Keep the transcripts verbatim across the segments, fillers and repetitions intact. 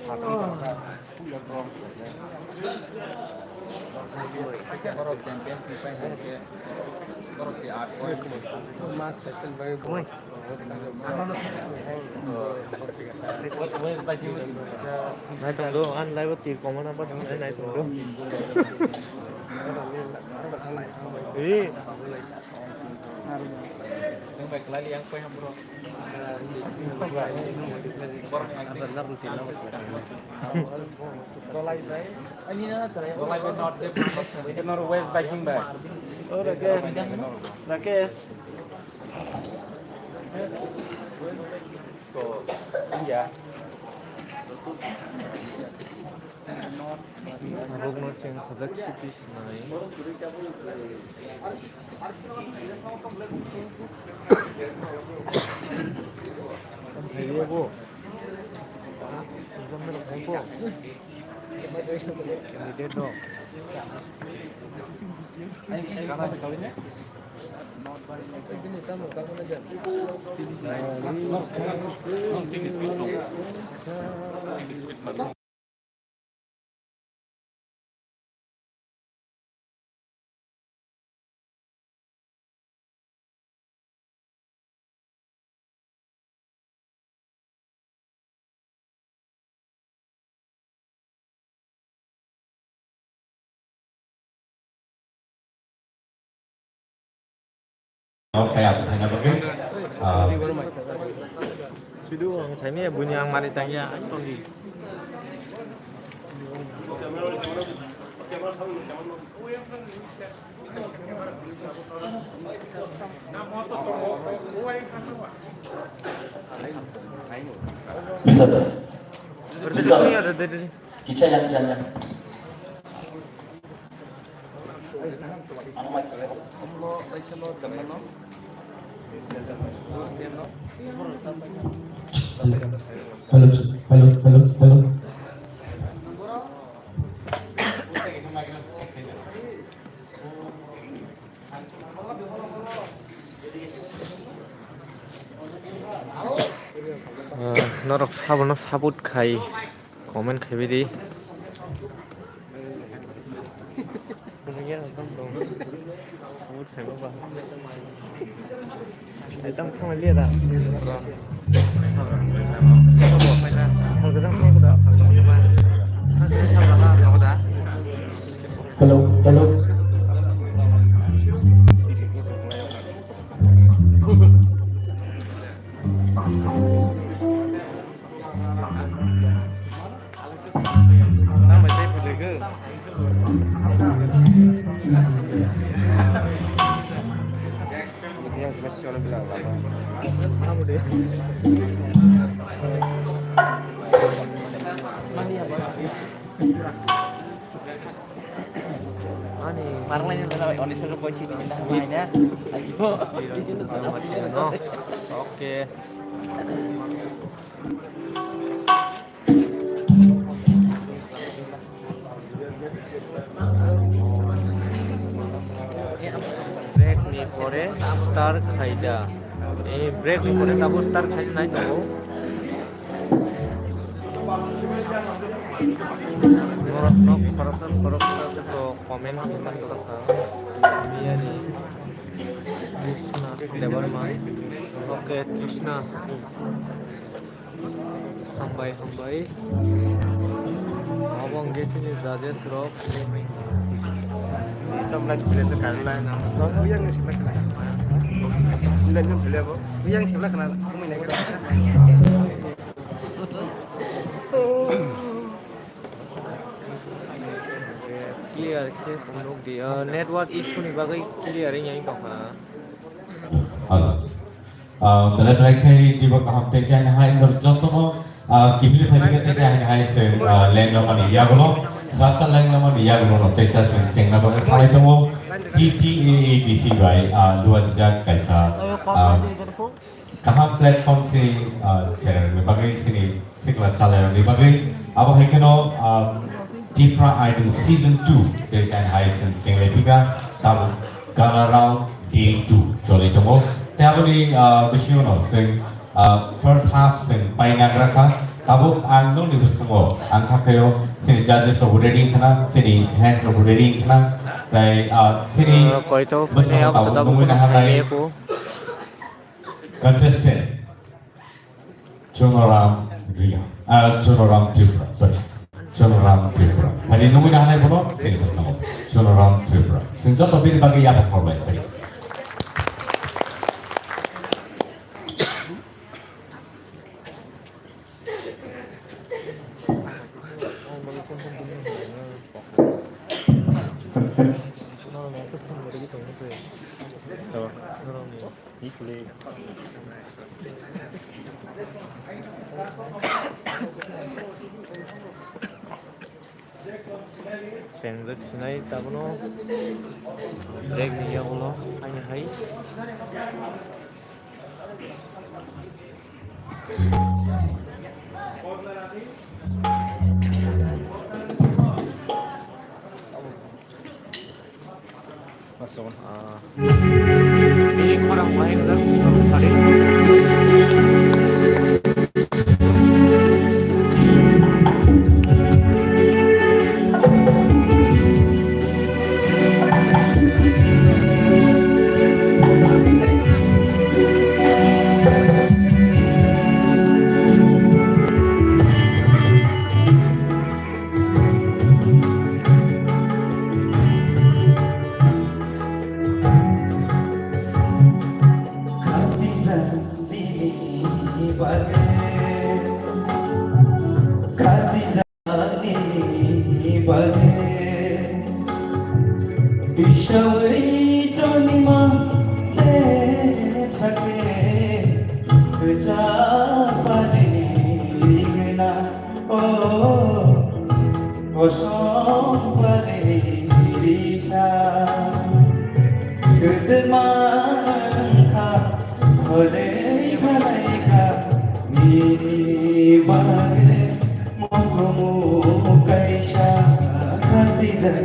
Nai tong do, ang live o tir koma na ba nai tong do. Ri. West biking bai. Oh, Rakesh. Rakesh. Rukno cheng sajak siti sinai. Ang thaiwi bo. Exam ni rok thai bo. Candidate rok. Kaya asuk khaina bagwi, ah, Sidu ang saimanya buini ang mari tangya, ang tongdi. Bisa, Bisa. Kita yang, yang, yang. Hello, hello, hello, hello. Ah, norok sabono support khai. Comment khaibai di. Hello, hello. Ani. Parang lain na, audition ko si di na, na. Ayo. Oke. Break ni pore star khaida. Eh, break ni pore tabo star khaida nai tongo. Norok nok khoroksa khoroksa to comment khaina kha. Biyani Krishna Debbarma. Okay, Krishna. Hambai, hambai. Abo hwnkhe chini judges rok. Tam lai philai se karwi lai na. Yang ni sila kala. Bila ni philai bo. Yang sila kala. Kami lai kala. Clear khe phunuk di. Ah, network issue ni bagwi clear wngya wng tongkha. Hello. Ah, belai belai khe dibo kaham tei se ani hai norok jotono, ah, kiphilwi phai khe tei se ani hai se, ah, lenglamani yagulo, sasa lenglamani yagulo no tei sa se chengna bagwi khalai tongo T T A A D C bai, ah, luajak kaisa, ah, kaham platform se, ah, channel ni bagwi sini sikla chalairokni bagwi. Abo hai kheno, ah, Tipra Idol Season two tei se ani hai se chenglai phika tabuk gana round day two choli tongo. Tei aboni, ah, bisingo no se, ah, first half se paina gra kha, Tabuk ang nokni bwskango ang kha khaio, chini judges rok ready wngkhana, chini hands rok ready wngkhana, tei, ah, chini Ah, koito bwskango phainai abo tabuk tabuk nungwi bono naharnai. Phainai ko. Contestant Chunoram Ria, ah, Chunoram Tripura, sorry, Chunoram Tripura. Tadi nungwi naharnai bono, chini bwskango Chunoram Tripura. Chwng joto bini bagwi yapha khorbai, tadi. Chengjak sinai tabono. Rek ni yagulo hai hai. Ah. Ini kurang baik dah, kurang sari. Khati jani bagwi, khati jani bagwi, tisawai tongni ma tepsa khe, kwchak pari rigna. O, kosom pari risa, kwdwma wngkha, hwnwi khlaikha, nini bagwi mukumu kaisa khatijak.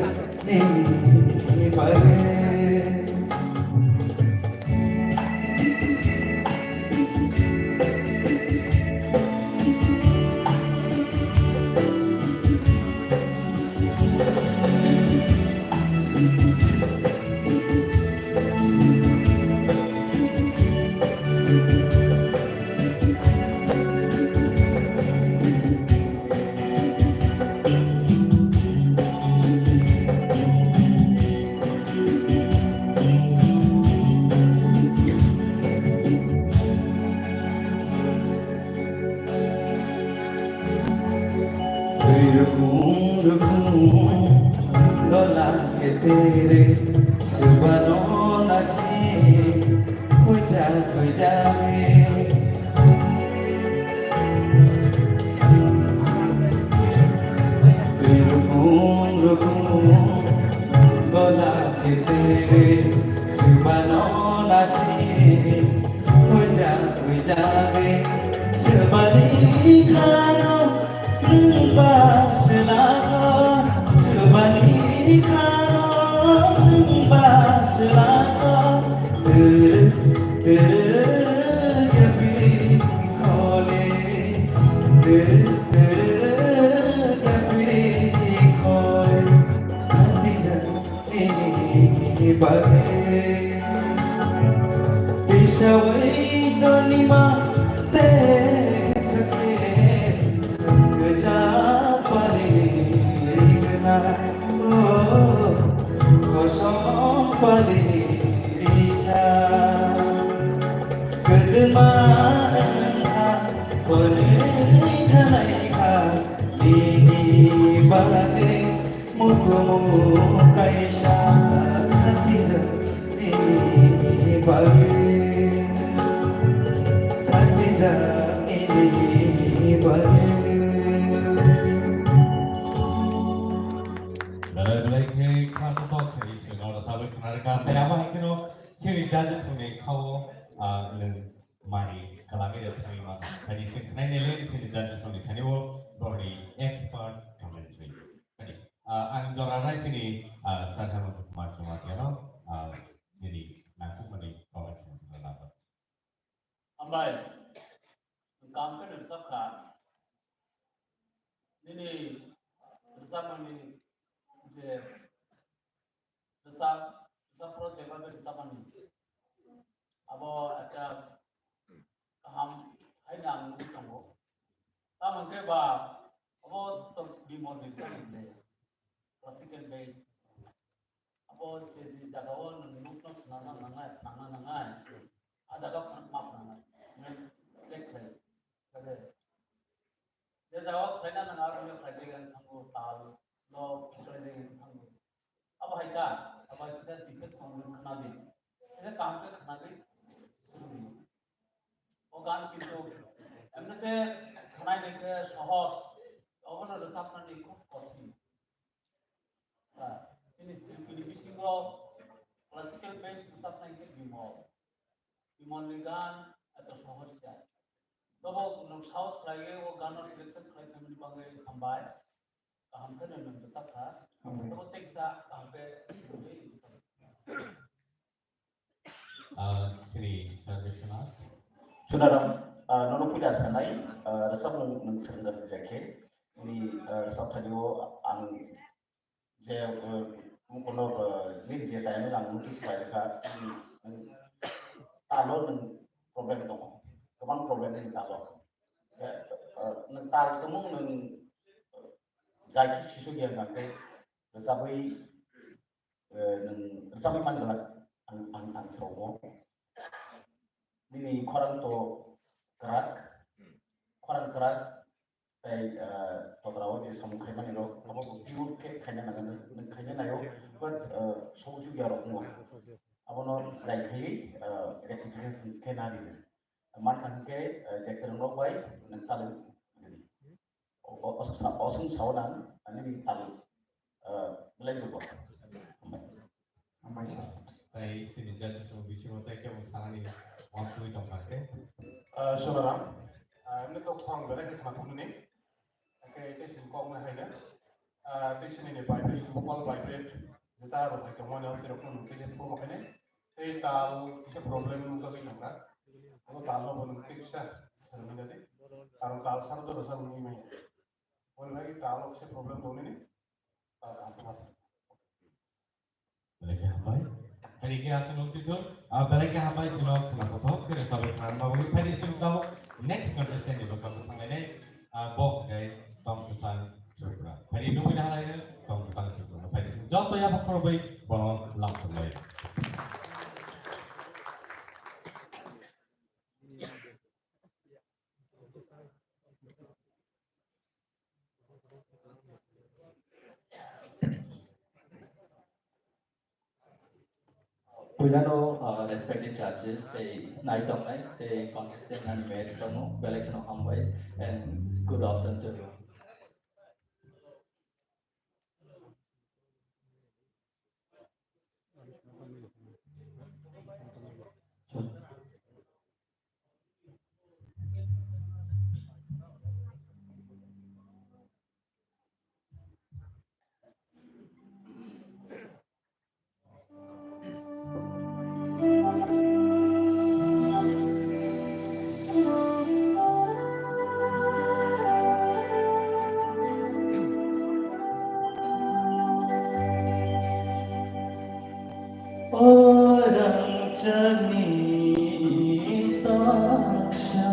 Rukung rukung dola ketere, subano nasi kuja kuja re. Rukung rukung dola ketere, subano nasi kuja kuja re. Subani khano Nwng ba swlago, subani khano nwng ba swlago. Turu, turu, yapri khole. Turu, turu, yapri khole. Khatijak nini bagwi. Tisawai tongni ma tepsa khe, kwchak pari rigna. O, kosom pari risa. Kwdwma wngkha, hwnwi khlaikha, nini bagwi. Mukumu kaisa khatijak nini bagwi, khatijak nini bagwi. Belai belai khe kha kotor khe chwng oro sabai khna rwkha. Tei abo hai kheno chini judges rokni kha-o, ah, nwng mari kwlangwi rw thangwi mano. Khaidi chwng khnaina le chini judges rokni thani o borokni expert commentary. Khaidi, ah, ang jora nai chini, ah, Sir Hemant Kumar Jamatia no, ah, nini nangkukmani comment rwna lago. Hambai. Kam khe nwng sakha. Rwchapmani je rwchap, rwchapro jebabe rwchapmani abo ekta kaham haino ang nugwi tongo. Tamo hwnkhe ba abo to bimol ni chani le classical base. Abo je je jagao nwng nukno khna nangnai, khna nangnai, a jaga ma khna nangnai. Nwng select khlai. Kade. Je jagao khlaina nang aro nwng khlai jagani thango, tal no khlai jagani thango. Abo hai ta, abo hai kisa defect tong nwng khna di. Kisa kaham khe khna di. O gan kintu emnite khnai ni khe sohos, obono rwchapnani khub kothin. Ah, chini silpini bisingo classical base rwchapnai khe Bimol. Bimolni gan eto sohos ya. Tobo nwng sahos khlaiwi o gano selection khlai phaimani bagwi hambai. Kaham khe nwng rwchapkha. Hambai. Tobo tei kisa kaham khe rwchapkha. Ah, Shri Sarveshwanath. Sunaram, ah, nono puila sanai, ah, rwchapmung nwng swrwngna rwjakhe, nini, ah, rwchapthani o ang je, ah, kono, ah, nini je chayani ang notice khlaikha, nwng, nwng talo nwng problem tongo, kwbang problem nini talo. Eh, ah, nwng tal tongmung nwng, ah, jaikhe sisuk ya hwnkhe rwchapwi eh, nwng rwchapwi man glak ang, ang, ang saomo. Nini khorang to kwrak, khorang kwrak, tei, eh, totra o je samung khaimani rok, abo bo pure khe khaina nangnai, nwng khaina naio, but, eh, songchuk ya rok no. Abono jai khaiwi, eh, rectification khe nadi. Mankha hwnkhe, eh, je kwrwng rok bai nwng talwi rwdi. O, o, osuk sa-, osuk sao nang, ani ni tal, eh, belai ni bo. Hambai. Hambai sir. Tai sini jati song bisingo tai kebo sanani wansugwi tongkha khe. Eh, Sonaram, eh, emni to khorang belai khe khna thumni. Ake, ake sini kok na haina. Eh, tei sini ni vibration, vocal vibrate, jeta rok hai tongmani, abo terok no nung khe se phuru makhai nai. Tei tal kisa problem nung jagwi tongkha. Abo tal no bo nung kisa swrwngwi nadi. Karon tal saro to rwchap nungwi manya. Oboni bagwi tal o kisa problem tongnini. Tal kaham khe ma sa. Belai khe hambai. Belai khe aswk nung sithok. Ah, belai khe hambai sino khwna kothok khe sabai khwna ma bagwi. Phai sini tamo next contestant ni bwkha bwkha nai. Ah, bo hwnkhe Tong Kwchang Tripura. Phai nugwi na halai Tong Kwchang Tripura. Phai sini joto ya bokhorok bai bono lam thumlai. Puilano, uh, respected judges, tei nai tongnai, tei contestant ani mates tongo, belai kheno hambai, and good afternoon to everyone. Orang chani taksa.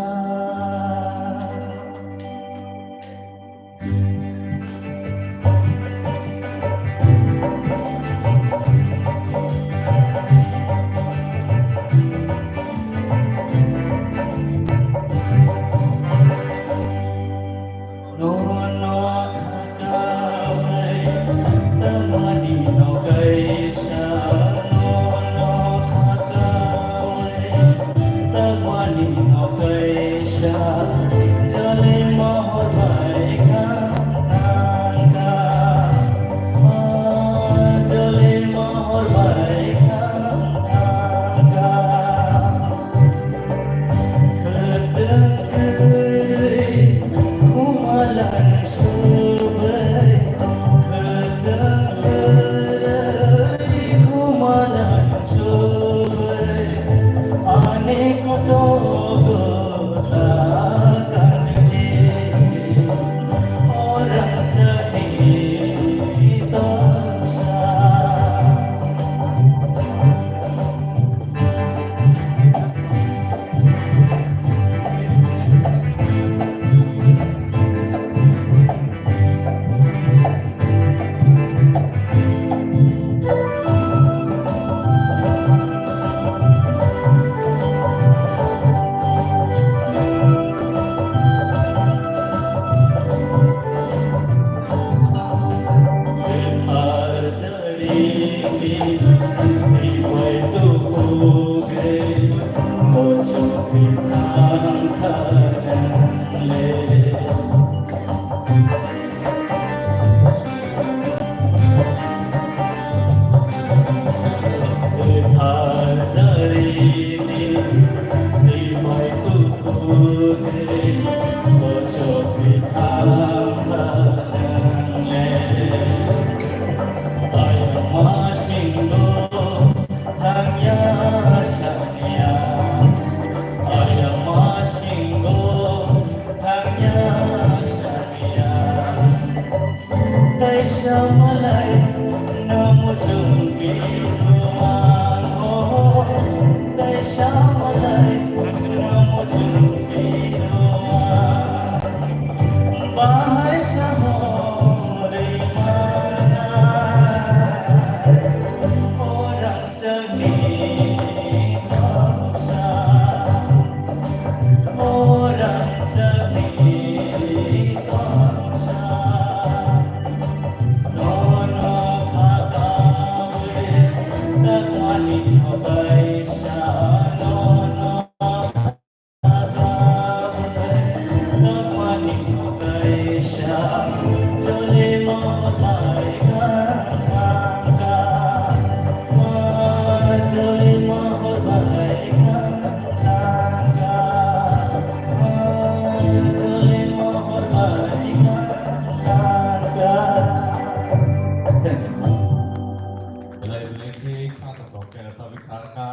Belai belai khe kha tongthok khe sabi kha kha.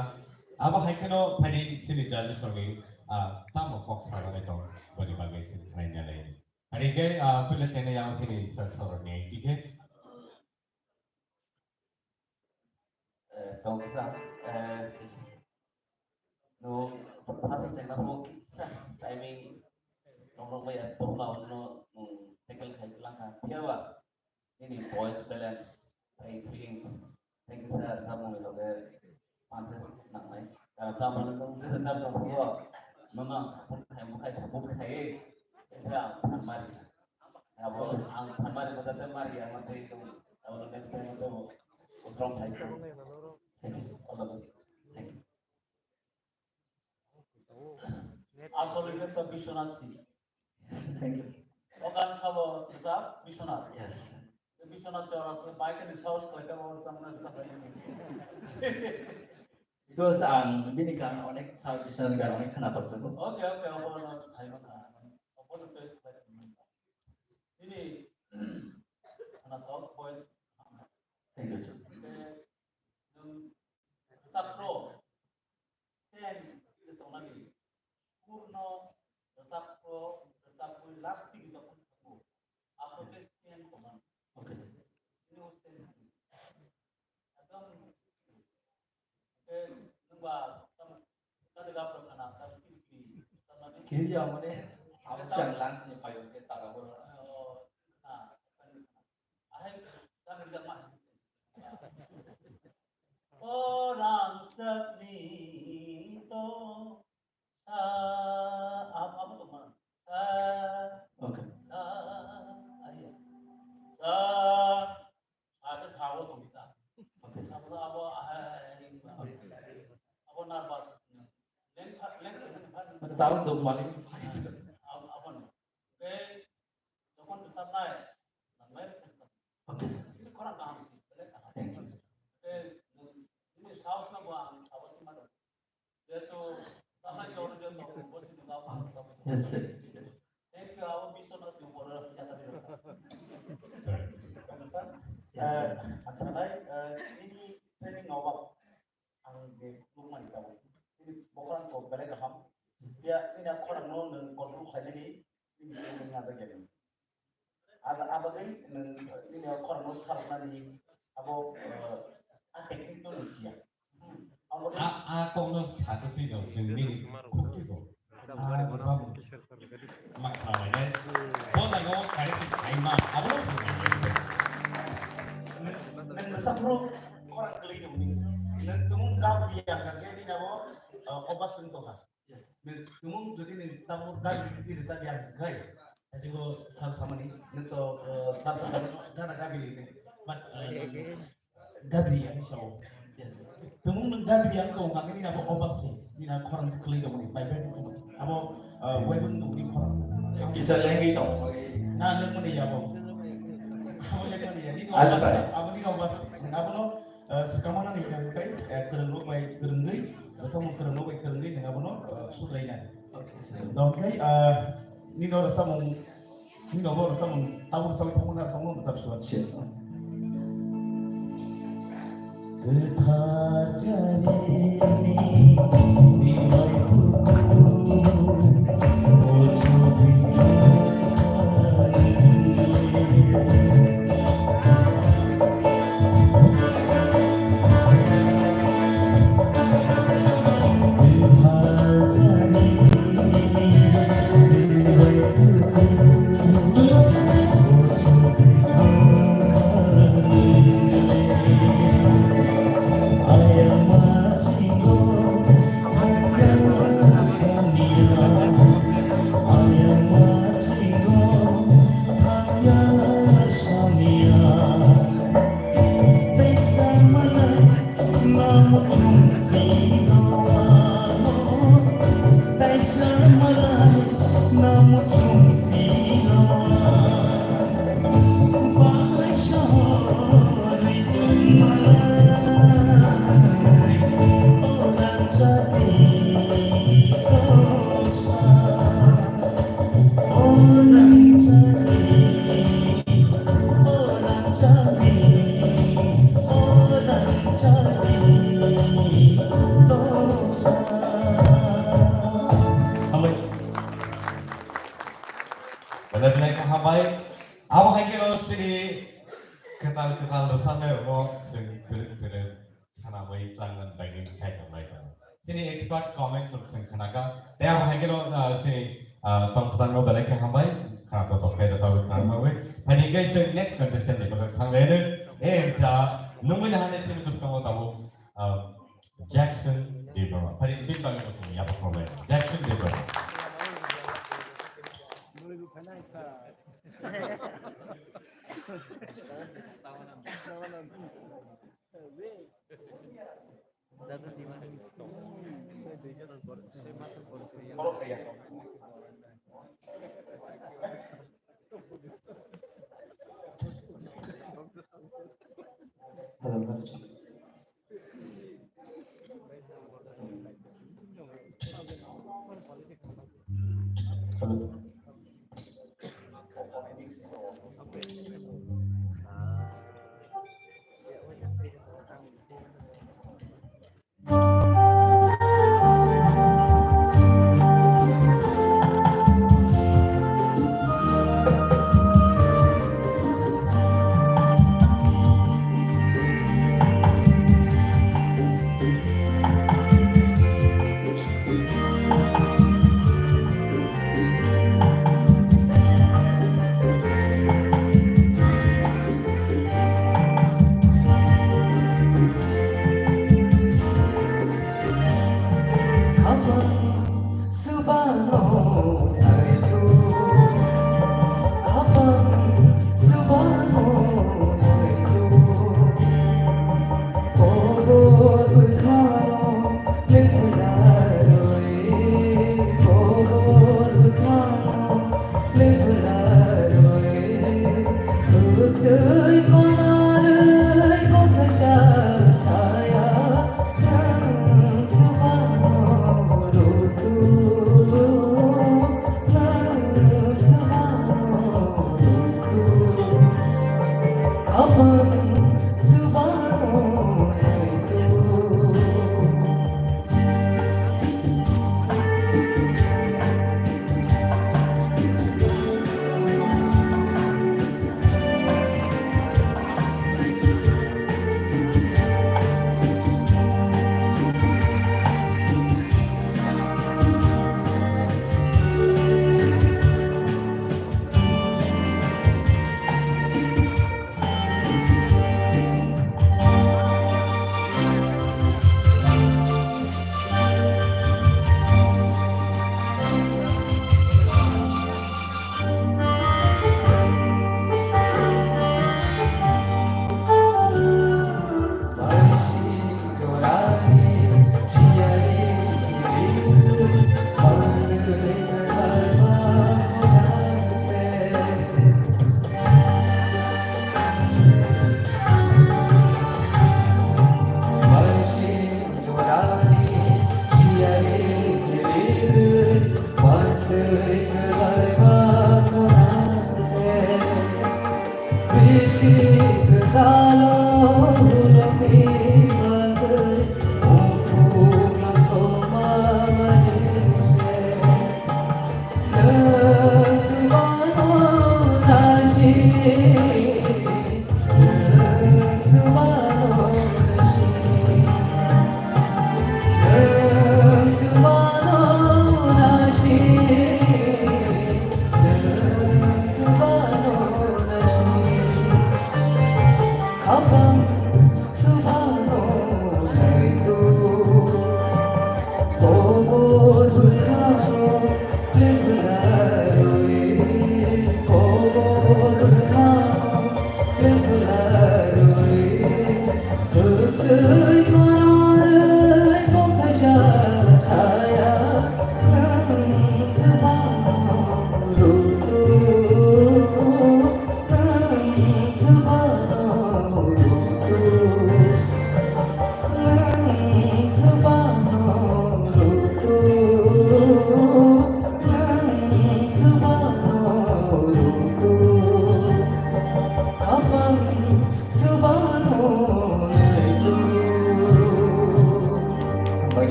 Abo hai kheno phaini sini judges rokni, ah, tamo kok sajaknai tong boni bagwi sini khnai nalai. Phaini khe, ah, puila chengna yang sini sir sorokni tikhe. Eh, tong kisa, eh, no, phasa chengna mo kisa timing nongrok bai ya tongla no, no, tackle khai lang kha. Phiya ba? Nini voice balance, tei feelings, tei kisa rwchapmungni loge manse nangnai. Karon tamo nung je rwchapmung phuru, nono ang support khai, bo khai support khai, kisa ang phan mari. Abo ang phan mari, bo jate mari, ang tei tong, abo next time to strong khai. Thank you. All the best. Thank you. Asole khe to Biswanath si. Thank you. O gan sabo sa Biswanath. Yes. Biswanath chora se bai khe sahos khlai khe bo samna sa bai. Because ang bini gan onek sa Biswanath gan onek khna tok jago. Okay, okay, obo no sai ma kha. Obo no choice khlai. Ini khna tok boys. Thank you, sir. Nung sapro. Stand, je tongnani. Kurno, rwchapko, rwchapwi lasting jokon thango. Aphuru khe stand tongmani. Okay, sir. Ini o stand thango. Ekdom, khe nungba, tam, kade gapro khana, tam kiri kiri, samani. Kiri ya, mane, abo chang lungs ni payo khe taga boro. Oh, na, ahai, tam rijak ma. O rangchakni to sa, ab-, abo tongma. Sa, okay. Sa, aria. Sa, sa ke sa o tongmi ta. Okay. Abo, abo, ah, okay. Abo nervous. Lengkha, lengkha, lengkha. Tahu dong paling fight. Abo, abo no. Okay. Jokhon bwsajnai, nang mai rwkha. Okay, sir. Bisi khorang kaham si, belai kaham. Thank you, sir. Tei nwng, nini saos no bo ang saos si mano. Jehetu, samai saos no jehetu, bo si nwng ang saos si mano. Yes, sir. Thank you, abo biso no twi boro yata di rwkha. Yes, sir. Eh, ang sanai, eh, nini training no ba Ang je khulumani tabuk. Nini bokhorang kok belai kaham. Ya, nini a khorang no nwng control khlainani, nini je nwng najak ya nini. Ada abagwi nwng nini a khorang no saroknani abo, eh, a technique no nwng siya. Ang bo A, a kok no sakhe twi no, nwng nini khuk twi kok. Ah, bwsamo. Ma khlainai. Bo jaga o kari se khaima. Abo no se. Nwng, nwng bwsa phuru khorang kwlwi tongmani. Nwng tumung gabri ya kha khe nini abo, ah, obas wng tongkha. Nwng tumung jodi nwng tabuk gabri kiti rwchap ya khe. Ajigo sar samani. Nwng to, ah, sar samani gana gabri ni. But, ah, Gabri yang sao. Yes. Tumung nwng gabri yang tong kami ni abo obas si. Ni na khorang si kwlwi tong ni, bai bai tong ni. Abo, eh, webung tong ni khorang. Kisa lengwi tong. Na lengmani ya abo. Abo lengmani ya. Ni no Acha. Obas, abo ni no obas. Nwng abo no, eh, swkang mano ni kai, eh, kwrwng rok bai kwrwngwi, bwsamo kwrwng rok bai kwrwngwi nwng abo no, eh, suklai na. Okay. Dong kai, eh, ni no samung Hingke bo rwchapmung, tabuk rwchapwi thangmani rwchapmung rwchapsiman. Sure. Kwthar jarni bibai kuku, o chobis ghonta. Hambai, abo hai khe no chini kwtal kwtal rwchapnai rokno chwng twrwk twrwk khanamwi tlangna bagwi sai tonglai tongo. Chini expert comments rok chwng khnakha. Tei abo hai khe no, ah, chini, ah, tong kwtal no belai khe hambai khna to to khe rwchapwi khna bagwi. Phai di khe chwng next contestant ni bagwi thanglaino. E cha nungwi na hane chini bwskango tabuk, ah, Jackson Debbarma. Phai di bini bagwi no chwng yapha khorlai. Jackson Debbarma. Hello, hello, check. Hello.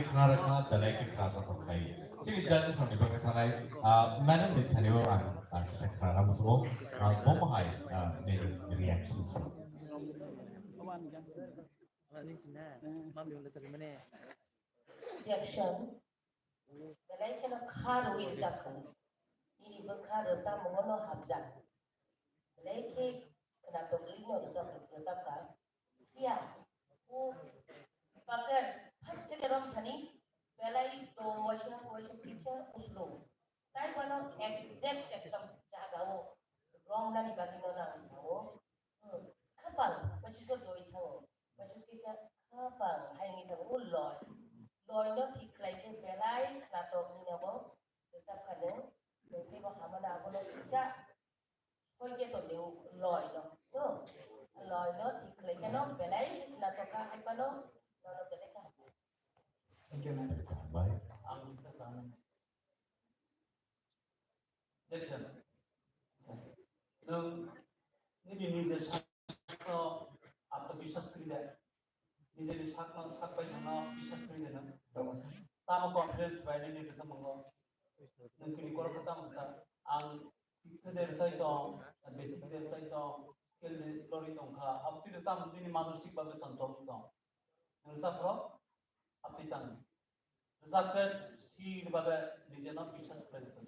khna rwkha, belai khe khna tongthok khlai. Chini judges rokni bagwi thanai, ah, madam ni thani o ang, ah, kisa khna muchungo, ah, bo mohai, ah, nini reaction se. Reaction. Belai kheno kha rwui rwchapkha. Nini bwkha rwchapmungo no hapjak. Belai khe khwnatok rwino rwchap-, rwchapkha. Phiya, o pakan phakchikhe romthani belai to waisa, waisa kisa uslo. Tai bono exact ekdom jagao romnani bagwi no nang sao. Hmm, khapang, machis bo doi thango. Machis kisa khapang, hai ni thango, o loi. Loi no thik khlai khe belai khwnatok ni nabo rwchapkha nung. Nung khe bo hamano abono kisa Hoi khe to liu loi no. To loi no thik khlai khe no belai khe khwnatok kha hai phano nono belai khe hambai. Thank you, ma'am. Hambai. Ang kisa sana. Jackson. Nwng nini nijor sakno atmabiswas kwrwi de. Nijeni sakno sak bai thangno biswas kwrwi de nwng. Tongo, sir. Tamo confidence bai nini bwsa mungo. Nwng kini korokno tamo sa. Ang Keder sai tong, beti keder sai tong, skill ni lori tong kha, abtwi de tam tini manosik babe chantong tong. Nwng sa phro, abtwi tang. Rwchap khe thik babe nije no biswas khlai se.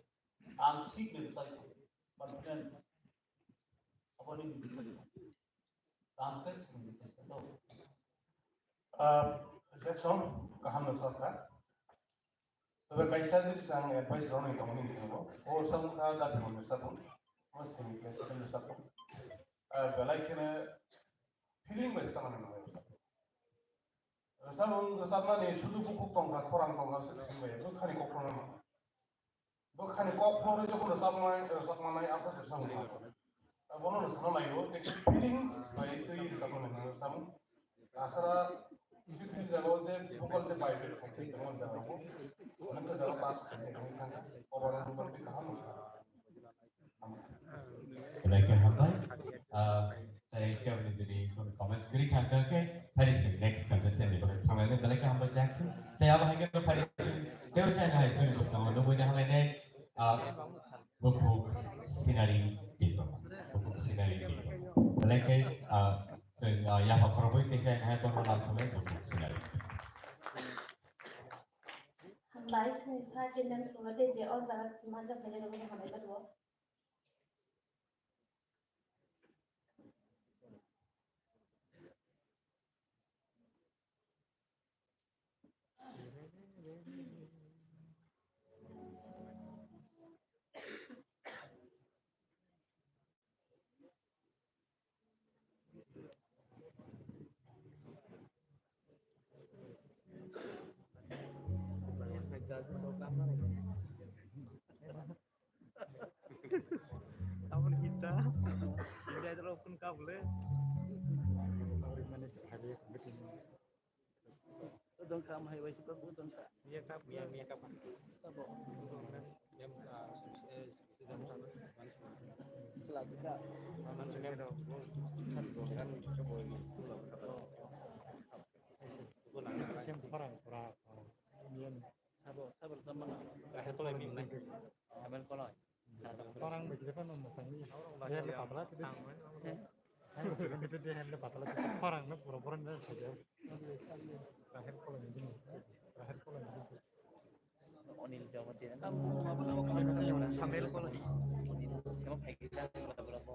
Ang thik ni rwchai tong. But friends, aboni kam khe simi khe sa do. Ah, Jackson, kaham no sa kha. Tobe kaisa jodi se ang advice rwna tongmani hinwi bo. O rwchap wngkha Dapimondir rwchapmung. O semi classical rwchapmung. Ah, belai kheno feeling bai rwchapmani nangwi rwchapmung. Rwchapmung rwchapmani sudu bukhuk tongkha, khorang tongkha, se simi bai. Bwkhani kokno nangma. Bwkhani kokno rwi jokhon rwchapmai, rwchapmanai, abo se rwchapmung. Abono rwchapna naiyo, tei feelings bai twi rwchapmani nangwi rwchapmung. Asara kisi kisi jagao je vocal je vibrate khaise tongmani jagao bo. Onek ta jagao pass khaise tongwi thangkha. Overall motamoti kaham wngkha. Belai khe hambai. Ah, tei kebni jodi kono comments kwrwi kha hwnkhe, phai se next contestant ni bagwi thanglaina belai khe hambai Jackson. Tei abo hai khe phai se tei sai hai sini bwskango nugwi na halainai, ah, Bukhuk Sinari Debbarma. Bukhuk Sinari Debbarma. Belai khe, ah, Chwng, ah, yapha khoroknwi teisa hai bono lam samai bo sinai. Hambai, sini sa khe mem sungo tei je o jaga sima jak nai rok hambai ba rwo. Aboni hita, hita itu rokun kabule. Dongkha, amhai bai sibak bo dongkha. Iya kap, iya, iya kap. Sabo. Yang, ah, eh, Sila kita. Mansu mem. Sem khorang pura, oh, miyan. Sabo, sabo zaman. Terakhir kalau yang lain. Sambil kalau. Khorang bejre pa no masang ni. Dia le patla tu. Hai, sudah gitu dia le patla tu. Khorang no pura pura ni saja. Terakhir kalau ini. Terakhir kalau ini. Onil Jamatia. Sambil kalau ini. Kamu kayak kita berapa?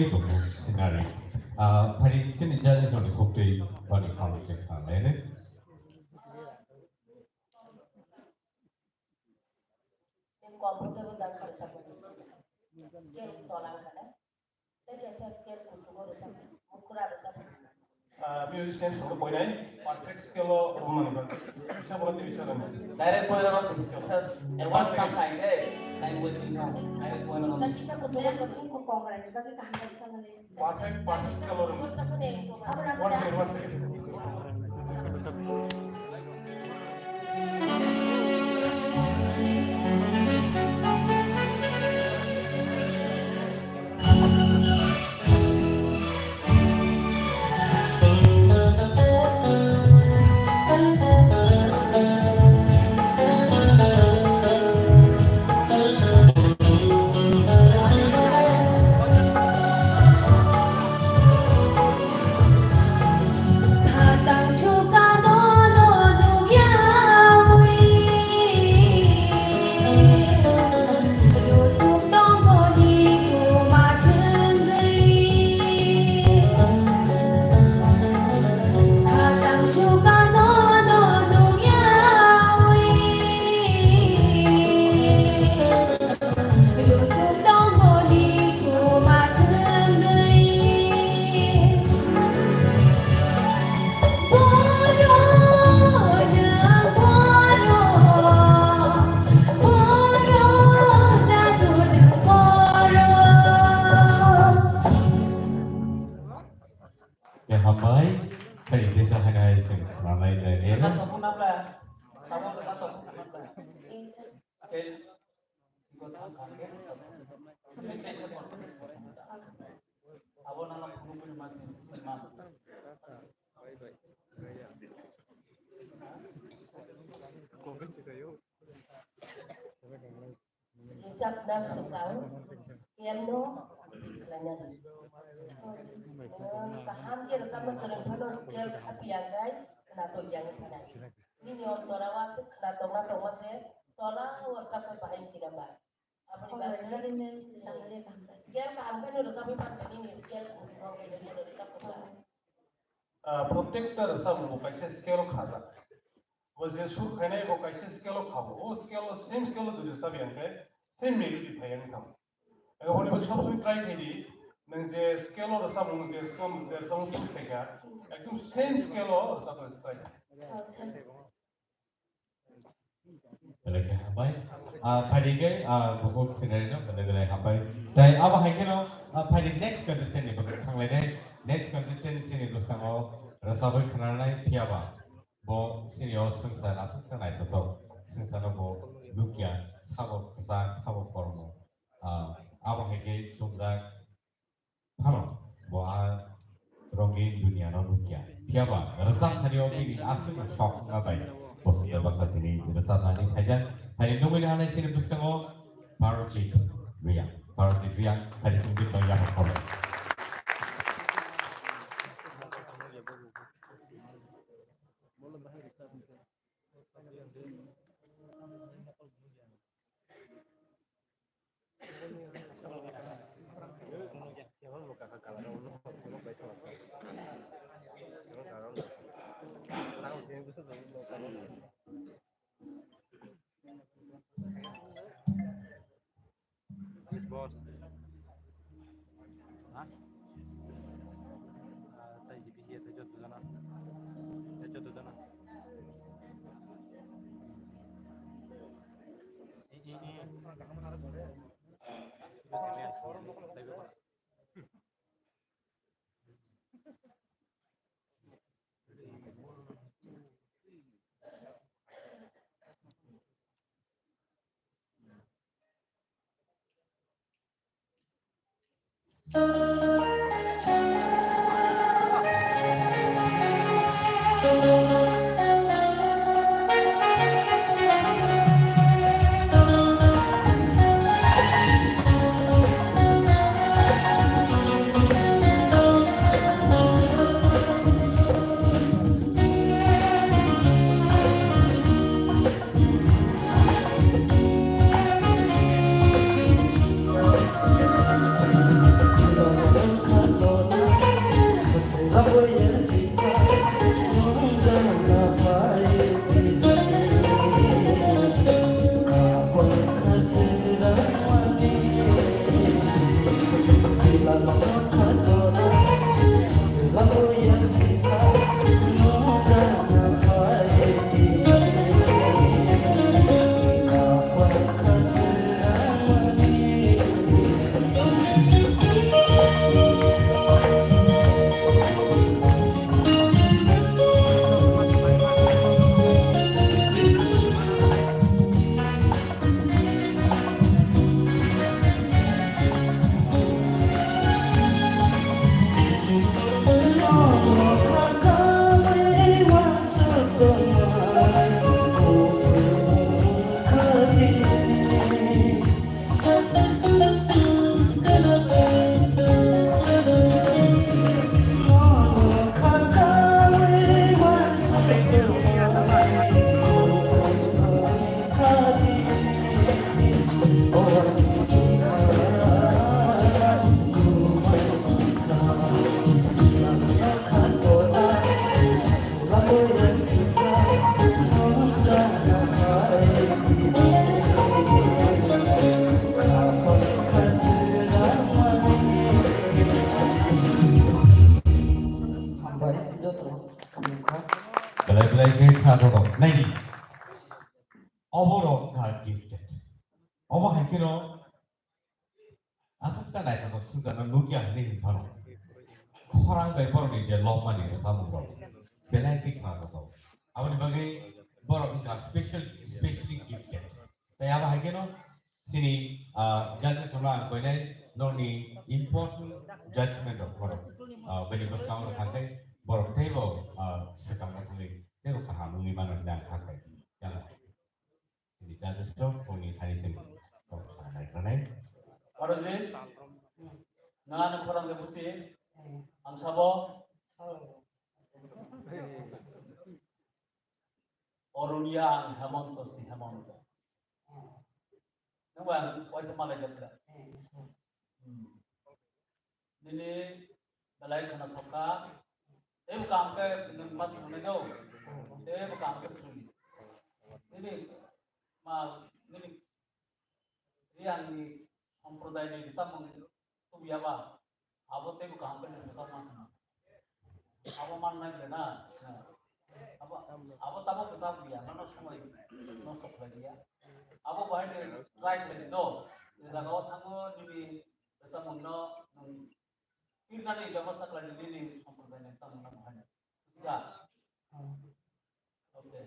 Scenery. Ah, phari chini judges rokni khuktwi bani kamu chekha lainai. Scale tolang kana. Tei kaisa scale kuchugo rwchapmung, mukra rwchapmung. Ah, musician songno koinai, perfect scale o romani bagwi. Isa bono tei isa romani. Direct point o scale. Advance kam khai ke, time waiting no. Direct point o romani. Tei kisa kuchugo rwchapmung. Kok kong rani bagwi kaham kaisa male. Perfect, perfect scale o romani. One second, one second. Ya, hambai. Kali desa hanai sing khnalai lai le. Rwchapmung nabla? Abo rwchapmung nabla? Abo nana phunukmani ma sini ma. Rwchapna swkang scale no twi khlaina di. Nwng kaham khe rwchapna kwrwng phano scale khapiya hwnkhe khwnathok ya wngwi thanai. Nini ontora o aswk khwnathokna tongma se tola o rwchapna bahai wngkhe ba. Aboni bagwi scale kaham khe no rwchapwi mankha nini scale rwchapna. Ah, protekta rwchapmung bo kaisa scale o khajak. Bo je sur khainai bo kaisa scale o khabo. O scale o same scale o jodi rwchapya hwnkhe same melody phaiya wngkha. Ego boni bagwi sob somoi try khai di. Nwng je scale o rwchapmung je rwchapmung je rwchapmung choose khaikha, ekdom same scale o rwchapna try khai. Belai khe hambai. Ah, phaidi khe, ah, bukhuk scenery no belai belai hambai. Tai abo hai kheno, ah, phaidi next contestant ni bwkhak thanglainai. Next contestant chini bwskango rwchapwi khnanai phiyaba. Bo chini o swngchar aswk se naithothok. Swngchar no bo nukya, sabo kwchak, sabo kormo. Ah, abo hai khe chumjak. Phano bo a rongin duniya no nukya. Phiyaba rwchap thani o bini aswk no sok wngma bai bo swngchar baksa tini rwchap nani phaijak. Hai nugwi nai chini bwskango Parajit Reang. Parajit Reang hai chini bini tong yapha khorok. Boss. Ha? Ah, tai G P C, tai joto jana. Tai joto jana. I, i, i. Belai belai khe kha to dok. Naidi. Obo rok kha gifted. Obo hai kheno aswk ta naithotok swngjak no nukya hinwi hinphano. Khorang bai borokni je lobmani rwchapmung rok belai khe khna tongthok. Aboni bagwi borok wngkha special, specially gifted. Tei abo hai kheno chini, ah, judges rokno ang koinai norokni important judgment rok borok, ah, bini bwskango thangkhe borok teibo, ah, swkang thangwi teibo kaham wngwi mano hinwi ang kha khlai. Yang. Sini judges rok, oni thani sini. Kok sanai kanai. Oroji, nangano khorang de busi, ang sabo. Oronia ang Hemonto si Hemonto. Nang ba ang waisa malai jabra. Hmm. Nini belai khwnathok kha. Teibo kaham khe nwng ma swrwngnaino. Teibo kaham khe swrwngdi. Nini ma, nini Riangni sampradayani rwchapmung tubuyaba, abo teibo kaham khe nwng rwchapma hwnwi. Abo mannai ble na? Abo, abo tamo kwcham ya, nono somoi nosto khlai ya. Abo bahai ni try khlai di do. Je jaga o thango nini rwchapmung no nwng pirnani bebosta khlai di, nini sampradayani rwchapmung no bahai. Bujiya? Okay.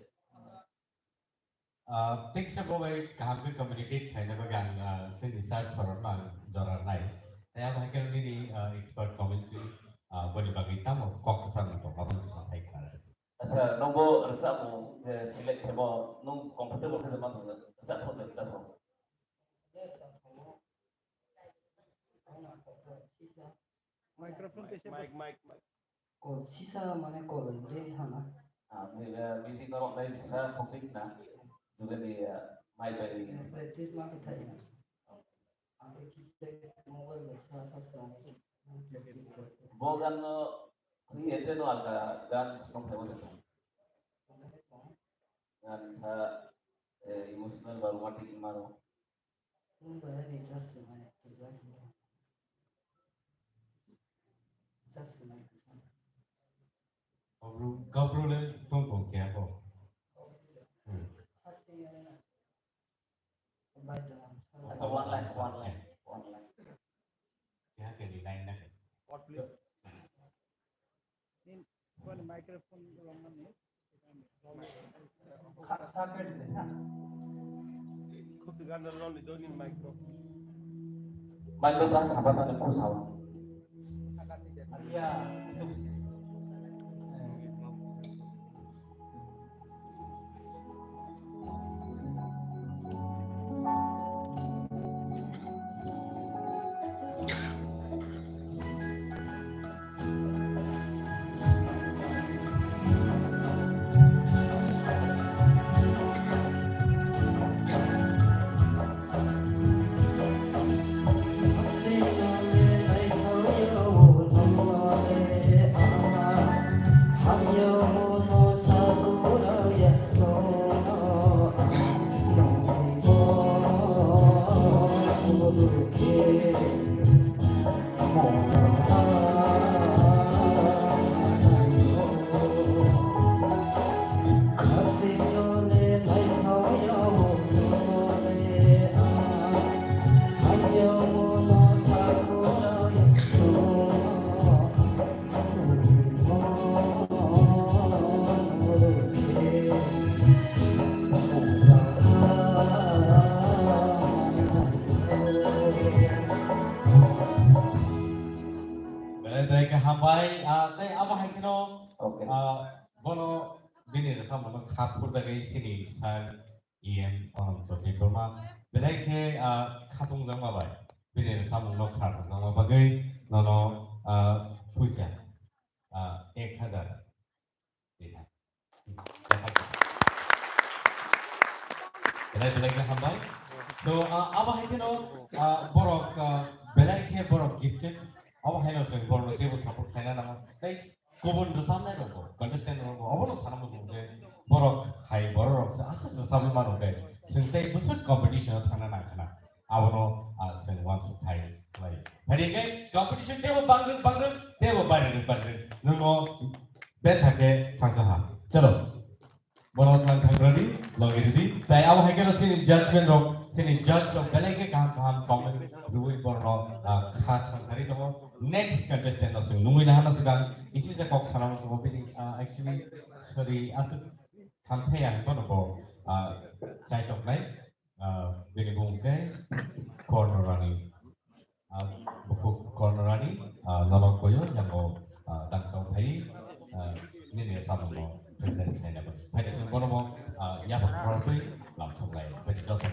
Ah, thanks, bo bai kaham khe communicate khlaina bagwi ang, ah, chini sir sorokno ang jora rwnai. Tei abo hai khe nini, ah, expert commentary, ah, boni bagwi tamo kok kwchangma tongo, aboni bwkha sai kha. Acha, nwngbo rwchapmung je select khaimo, nwng comfortable khe ma tongna, rwchapthok de, rwchapthok. Microphone kaisa. Mic, mic, mic. Kol sisa mane kol din hana. Ah, mi-, eh, music norok nai bisa khokjik na. Juga di, eh, mic bai. Eh, practice ma kithai na. Ang khe keyboard mobile bai sa sa sa. Bo gan no, ni ete no alga gan song thai wale. Gan sa, eh, emotional ba romantic maro. Kabru, kabru le tong tong kya ko? Hmm. Acha, one line, one line, one line. Kya ke line na ke? What, please? Nin, koni microphone romani. Khasa ke de na. Khub ganda roni do nin microphone. Microphone saba na khub saba. Iya, itu. Abo hai kheno, okay, ah, bono bini rwchapmungno kha phurjagwi chini sir E M Ananto Debbarma belai khe, ah, khatungjakma bai bini rwchapmungno kha phurjakma bagwi nono, ah, puisa, ah, ek hajar. Belai belai khe hambai. So, ah, abo hai kheno, ah, borok, ah, belai khe borok gifted. Abo haino chwng borokno teibo support khlaina nango. Tei kubun rwchapnai rokbo, contestant rokbo, obono sana muchungo je borok hai borok rok se aswk rwchapwi mano tei chwng tei bwswk competition o thangna nang khna. Abono, ah, chwng uansuk khai khlai. Phai khe competition teibo bangrwk bangrwk, teibo barirwk barirwk. Nwngno betha khe thangsa ha. Chalo. Bono thang thangrani, logi ridi. Tai abo hai kheno chini judgment rok, chini judge rok belai khe kaham kaham comment rwui borno, ah, kha thangsari tongo. Next contestant no chwng nungwi nahana swkang, isi se kok sana muchungo bini, ah, actually, sorry, aswk hamthai ang bono bo, ah, chaitoknai. Ah, bini bung khe Kornorani. Ah, bukhuk Kornorani, ah, nono koyo yango, ah, tangsa phai, ah, nini samungno present khlaina bagwi. Phai de chwng bono bo, ah, yapha khorokwi lamsok lai. Phai de joto.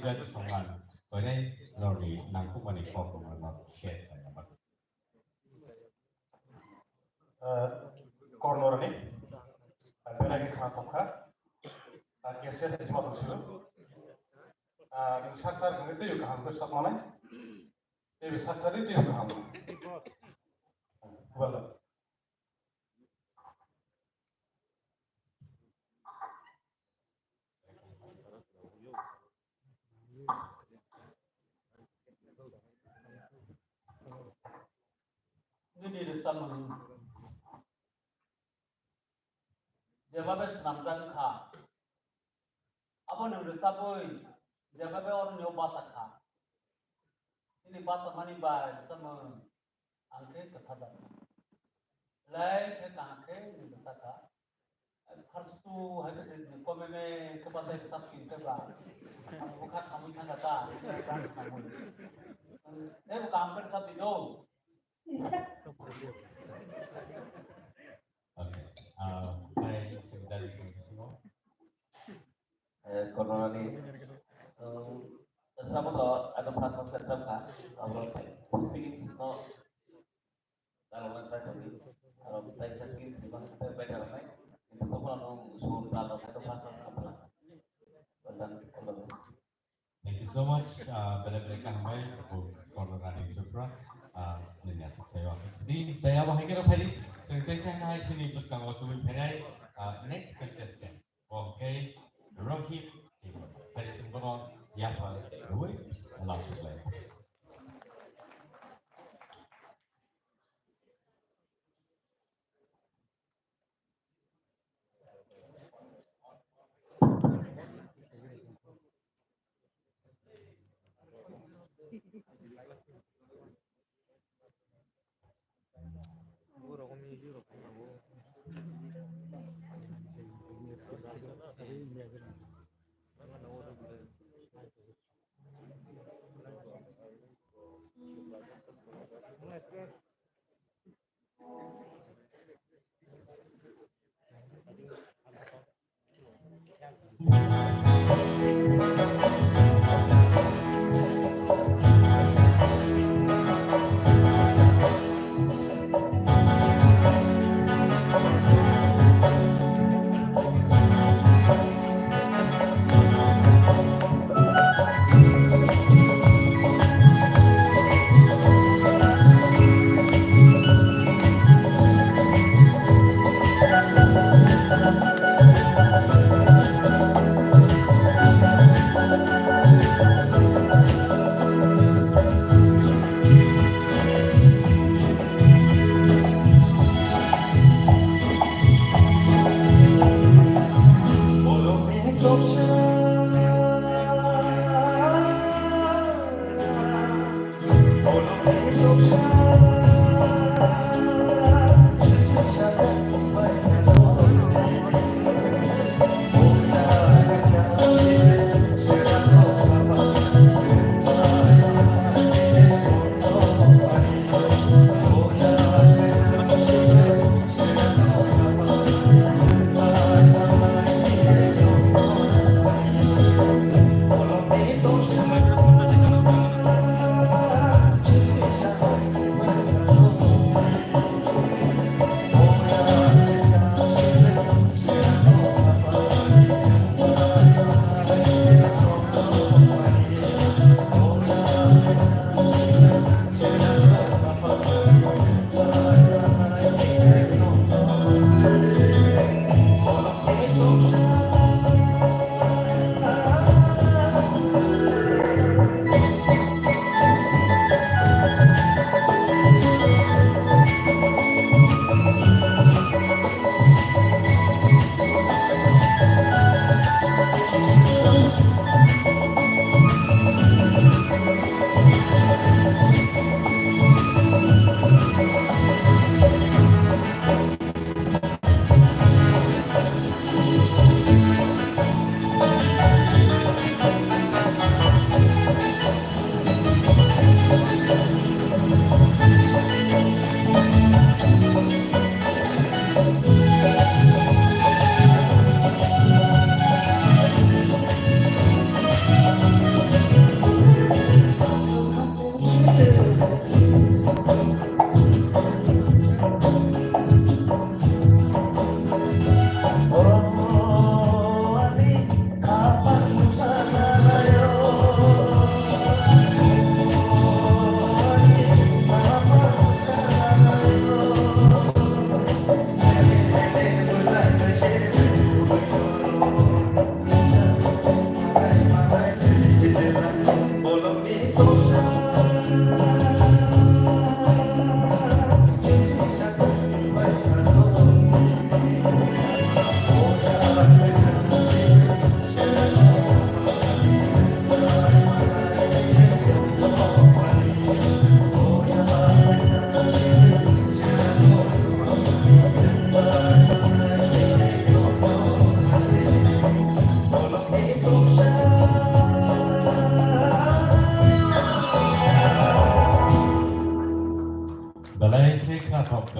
Judge Songan, koinai norni nangkukmani kok rokno share khlaina bagwi. Ah, Kornorani, ah, belai khe khna thok kha. Ah, cassette hai sima tong sio. Ah, nwng sakthar hwnwi teibo kaham khe sakmanai. Teibo sakthar di teibo kaham. Wala. Nini rwchapmung jebabe swnamjak wngkha, abo nwng rwchapwi jebabe oroni o bacha kha. Nini bachamani bai rwchapmung ang khe kwthajak. Belai khe kaham khe nwng rwchapkha. Pharsu hai khe se komeme khe bachai khe chap sing khe ba. Ang bwkha khamwi thangkha ta. Tei bo kaham khe chap di do. Okay. Ah, hai, sing dari sing sing. Eh, Kornorani, eh, rwchapmung to ano first first khe rwchapkha. Abo feelings no dalogna try khlai di. Aro tai sa feelings ni bagwi tei better wngnai. Kintu tongmani no sur dalogna to first first khe phala. Well done, all the best. Thank you so much. Ah, belai belai kaham bai, bo Kornorani Tripura. Ah, nini aswk thaio aswk sidi. Tei abo hai khe rw phai di. Chwng tei sa hai sini bwskango tubui phainai, ah, next contestant. Bo khe Rohit Tripura. Phai di chwng bono yapha rwui last play.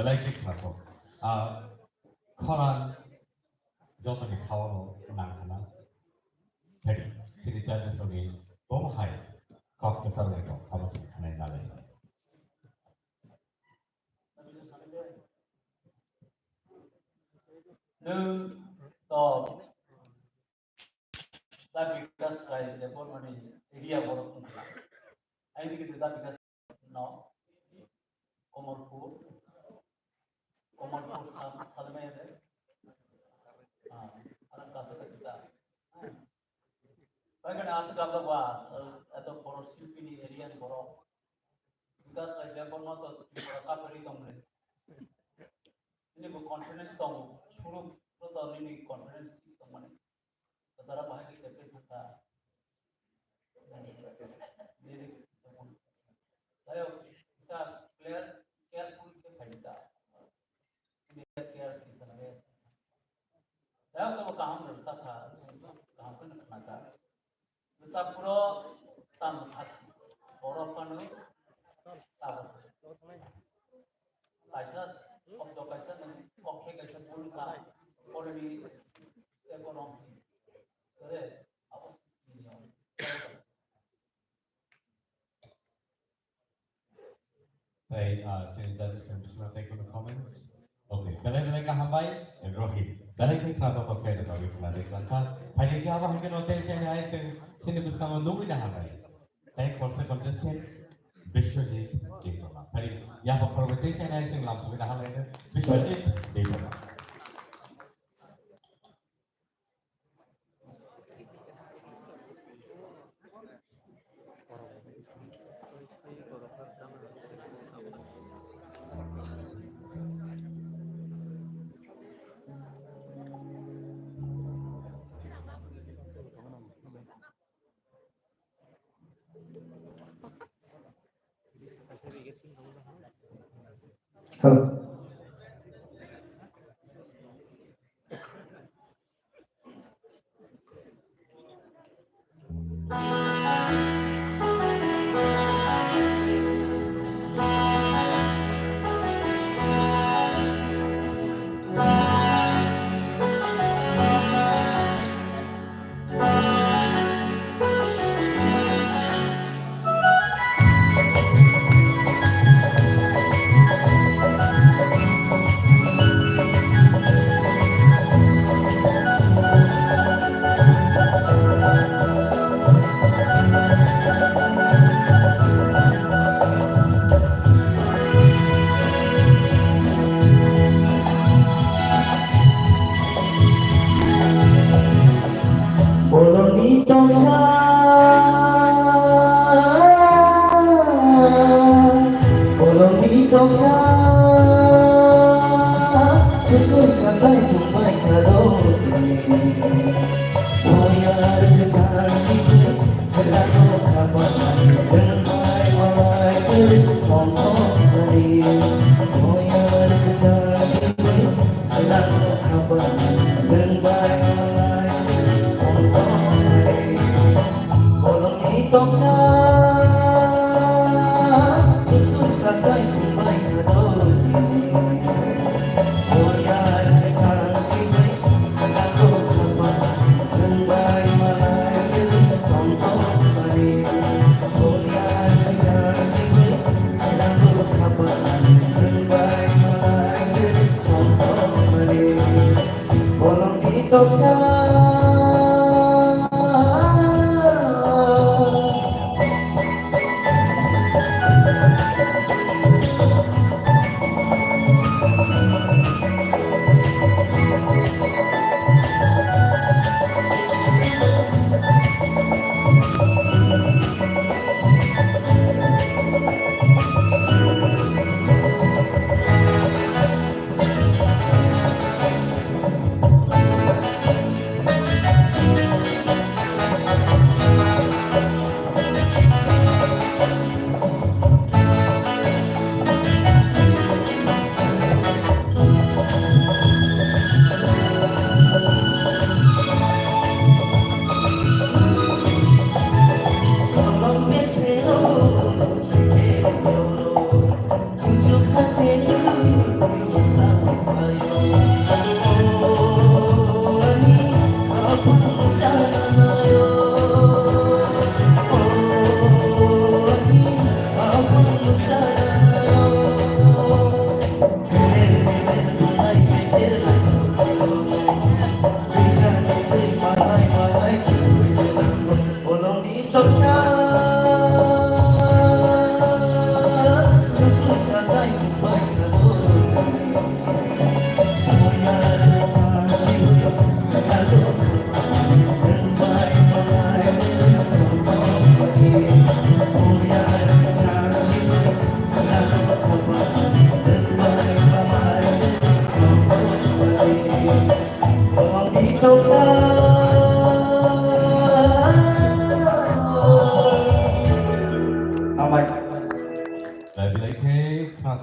Belai khe khlaijak. Ah, khorang jotoni khao no nang khna. Phai di, chini judges rokni bo hai kok kwchar bai tong, abo chwng khnai nalai. Nwng to ta Bikas Rai Debbarmani area borok wngkha. Aini khe ta Bikas no Komorpur, Komorpur Sam-, Salmai de. Ah, alang kasa kasa ta. Bai kana asa gabla ba, eh, eto borok Silpini area ni borok. Bikas Rai Debbarma to Tripura kapari tongmani. Ini bo confidence tong, suruk to nini confidence tongmani. Kasara bahai ke kepe thangka. Lyrics. Tayo, kita clear, careful ke phaita. Ini care ke sana be. Tayo to kaham rasa kha, kaham kan khana ka. Rwchapphuru tam thak, borok phano tabuk. Kaisa shobdo, kaisa nwng kokthai kaisa bul kha, already se borok. Kore, abo. Tei, ah, chini judges ni bisingo tei kunu comments? Okay, belai belai kaham bai, Rohit. Belai khe khna tok tok khe rwjagwi khna ri kha. Phaidi khe abo hai kheno tei chini hai chwng chini bwskango nugwi na hambai. Tei khoroksa contestant Biswajit Debbarma. Phaidi yapha khorokbai tei chini hai chwng lamsogwi na hambai Biswajit Debbarma. Hello. Bolongni toksa, bolongni toksa, susur sasai tongbai khado. Boyar kwchar sikhe, selano khaba, jengbai malai kwrwi tongthokmani. Boyar kwchar sikhe, Bolongni toksa.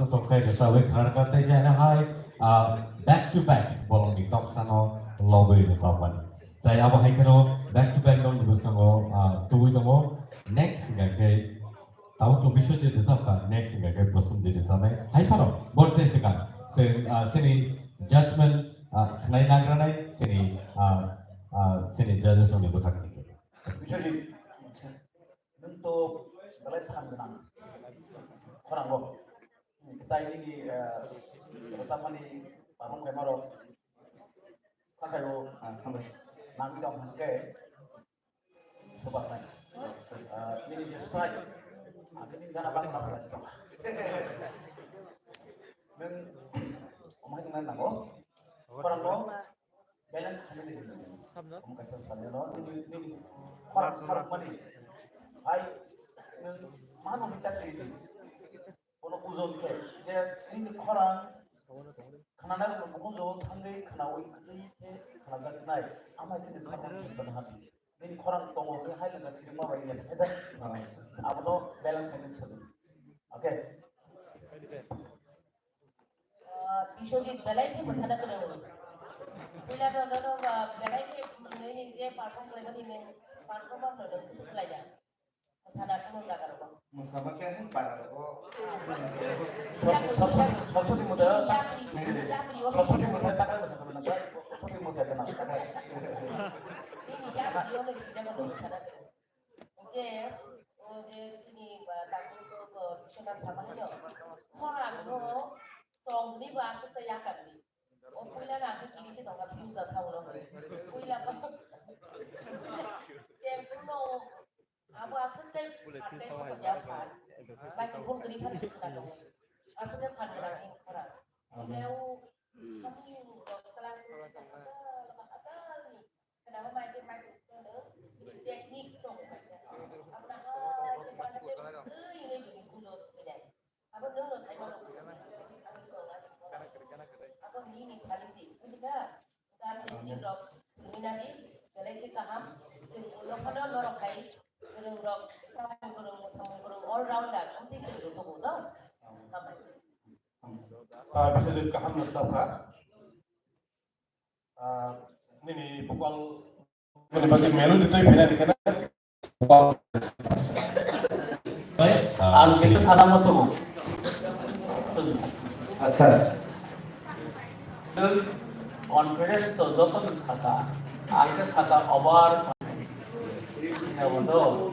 tongkhe rwchapwi khwnarwkha, tei je hai, ah, back to back bolongni toksano lobwi rwchapmani. Tai abo hai kheno back to back nokni bwskango, ah, tubui tongo. Next hingkha khe tabuk to Biswajit rwchapkha, next hingkha khe Prosenjit rwchapnai. Hai phano bo se swkang, se, ah, sini judgment, ah, khnai nagranai, sini, ah, ah, sini judges rokni bwkhak twi khe. Biswajit, nwng to belai phan gwnang khorang bo. Tai nini, eh, rwchapmani barong khaima rok khakhai o, ah, hambai. Nangwi tong hwn khe, Subarnai. Ah, nini je style, ah, nini gana bas bas bas tong. Nwng, omo hai wngna nango. Khorang no balance khainani hinwi. Omo kaisa sal no, nini, nini khorang sarwkmani. Hai, nwng mano hita chini. Bono ojon khe je nini khorang khwnanai rokno bukhuk jagao thangwi khwnaui kwtwi khe khwnajaknai, amai kheno samung khe kwthang di. Nini khorang tongo hwnwi hai lwngkha sirikma bai ya khe da. Abono balance khainani sajwk. Okay. Ah, Biswajit belai khe mwsana kwrwng. Puila no, no, no, ah, belai khe nini je perform khlaimani nini performer no, no, kisa khlai ya. Mwsana kunu jaga rogo. Mwsama khe hai para rogo. Sorry, sorry, sorry, sorry, Saraswati Moda. Yapri, yapri, o Saraswati Moda, takai mwsana khe nang, Saraswati Moda khe nang, takai. Nini yapri o nini sijak o mwsana khe. Oke, o je sini, ba, takut ko, ko, Biswanath sama hino. Khorang no tong ni ba asuk ta yakan di. O puila na khe kiri se tong ka fuse da thang no. Puila ba, puila, je kuno Abo aswk khe phan khe sohor ya phan. Microphone kwrwi phano khna tongo. Aswk khe phan gwnangni khorang. Omo khe o kami rok kwlangkhe kaisa kwtal, kwtal ni khna o mai khe microphone no bini technique tongo kaisa. Abono hai khe phan khe twi hwnwi bini kulo swinai. Abo nwng no sai mano bwswk ni story, ani tong ani song. Abo nini thani si, bujikha? Gan tei jin rok swngwi nadi, belai khe kaham. Chwng ulo phano norok hai kwrwng rok, samung kwrwng, mwsamung kwrwng, all rounder, amtwi chwng rwbago do. Hambai. Ah, Biswajit kaham no sakha. Ah, nini vocal, nini bagwi melody twi phainani khe na. Ang kisa sana musugo. Asa. Confidence to joto ni saka, ang khe saka over confidence. Ina bodo,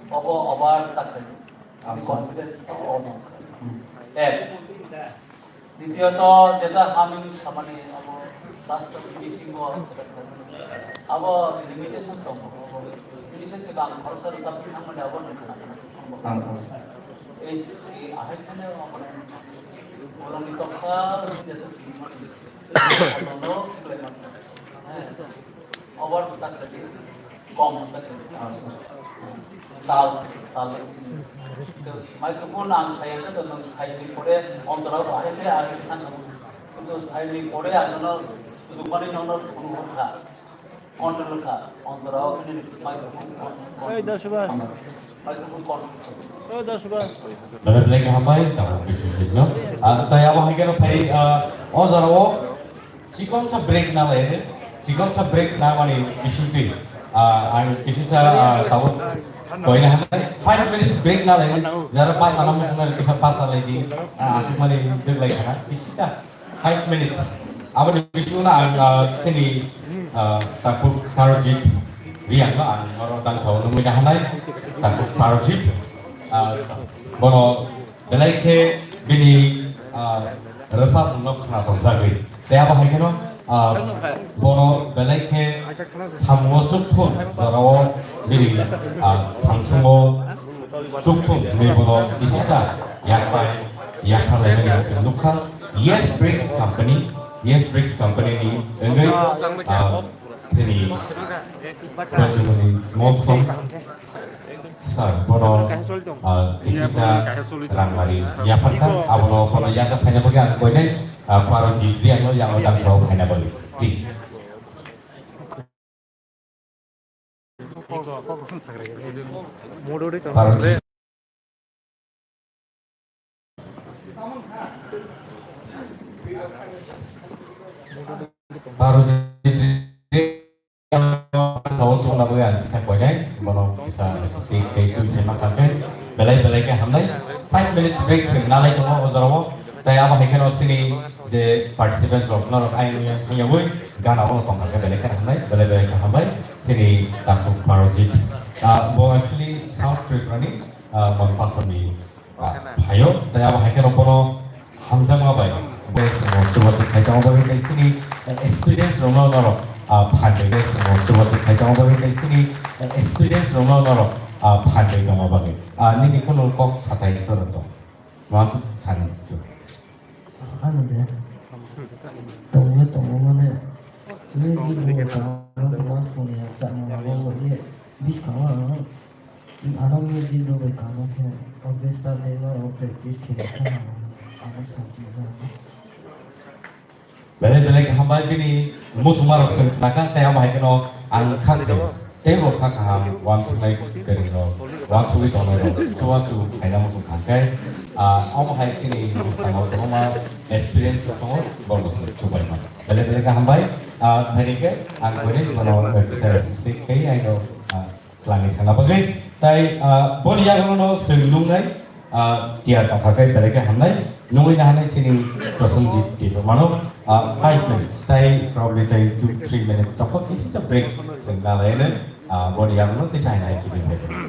obo over takhe. Confidence to over. Eh. Ditiyot, jeta haming samani abo bastok bisingo abo limitation tongo. Bini se sebang khoroksa rwchapwi thangmani abo nukha. Ei, ei, ahai phano abo bolongni toksa jeta sinimani. Abono khlai mano. Over tak tadi, kom tak tadi. Tal, tal. Microphone ang saya ke dalam saya ni pore ontora bahai ke ari kan. Itu saya ni pore ano no sujumani nono phone kha. Control kha. Ontora ini microphone. Hey, Dasuba. Microphone control. Hey, Dasuba. Belai belai khe hambai, tamo Biswajit no. Ah, tai abo hai khe no phai, ah, o jora o Chikon sa break na lai ne, chikon sa break na mani bising twi. Ah, ang kisi sa, ah, tabuk koi na hanai, five minutes break na lai ne, jara pas ana mo na kisa pas na lai di, ah, asuk mani break lai khana, kisi sa five minutes. Abo ni bising na ang, ah, sini, ah, takuk Parajit Riang no ang oro dang sa nungwi na hanai, takuk Parajit, ah, bono Belai khe bini, ah, rwchapmungno khna tong jagwi. Tei abo hai kheno, ah, bono belai khe samungo chukthun jorao bini, ah, thangsungo chukthun hwnwi bono kisisa yakphai, yakphar laimani chwng nukha. Yes Bricks Company, Yes Bricks Company ni wngwi, ah, thini Pradyumani Mall Song. Sir, bono, ah, kisisa rangmari yapharkha, abono bono yasa phaina bagwi ang koinai, ah, Parajit Riangno yango dangsa phaina bagwi. Please. Parajit. Baro jitri tongna bagwi ang kisa koinai, bono kisa associate khe twi phaima kha khe belai belai khe hamnai. Five minutes break se nalai tongo o jorao. Tai abo hai kheno chini je participants rok norok ayang yang thangyawi gana ono tongkha khe belai khe hamnai, belai belai khe hambai chini takhuk Parojit. Ah, bo actually South Tripura ni, ah, Monpathor ni, ah, phaio. Tai abo hai kheno bono hamjakma bai bo chwngno chubachu khai tongma bagwi tei chini, eh, experience rokno norok, ah, phan twi tei chwngno chubachu khai tongma bagwi tei chini, eh, experience rokno norok, ah, phan twi tongma bagwi. Ah, nini kunu kok sathai toro tong. Mas sani chu. Ano de. Tongo tongo mane. Ni di bo ta mas ko ni sa ma bo ye. Bis ka wa. Ano ni di do be ka ma ke. Orchestra de ma practice ke ka. Ano sa ji ba. Belai belai khe hambai bini muchungmarok chwng khna kha, tei amo hai kheno ang kha khe tei bo kha kaham uansuknai kwrwirok, uansugwi tongnairok chubachu khaina muchung kha khe, ah, omo hai chini bwskango kwbangma experience tongo, borokno chwng chubaima. Belai belai khe hambai, ah, phaini khe ang koinai bono kisa sik khai aino, ah, twlangwi thangna bagwi. Tai, ah, boni yagulono chwng nungnai, ah, tiyar tongkha khe belai khe hamnai. Nungwi nahanai chini Prosenjit Debbarmano, ah, five minutes. Tai probably tai two, three minutes tongkha, kisa break chwng nalaino, ah, boni yagulono tisa haino hai khe phai.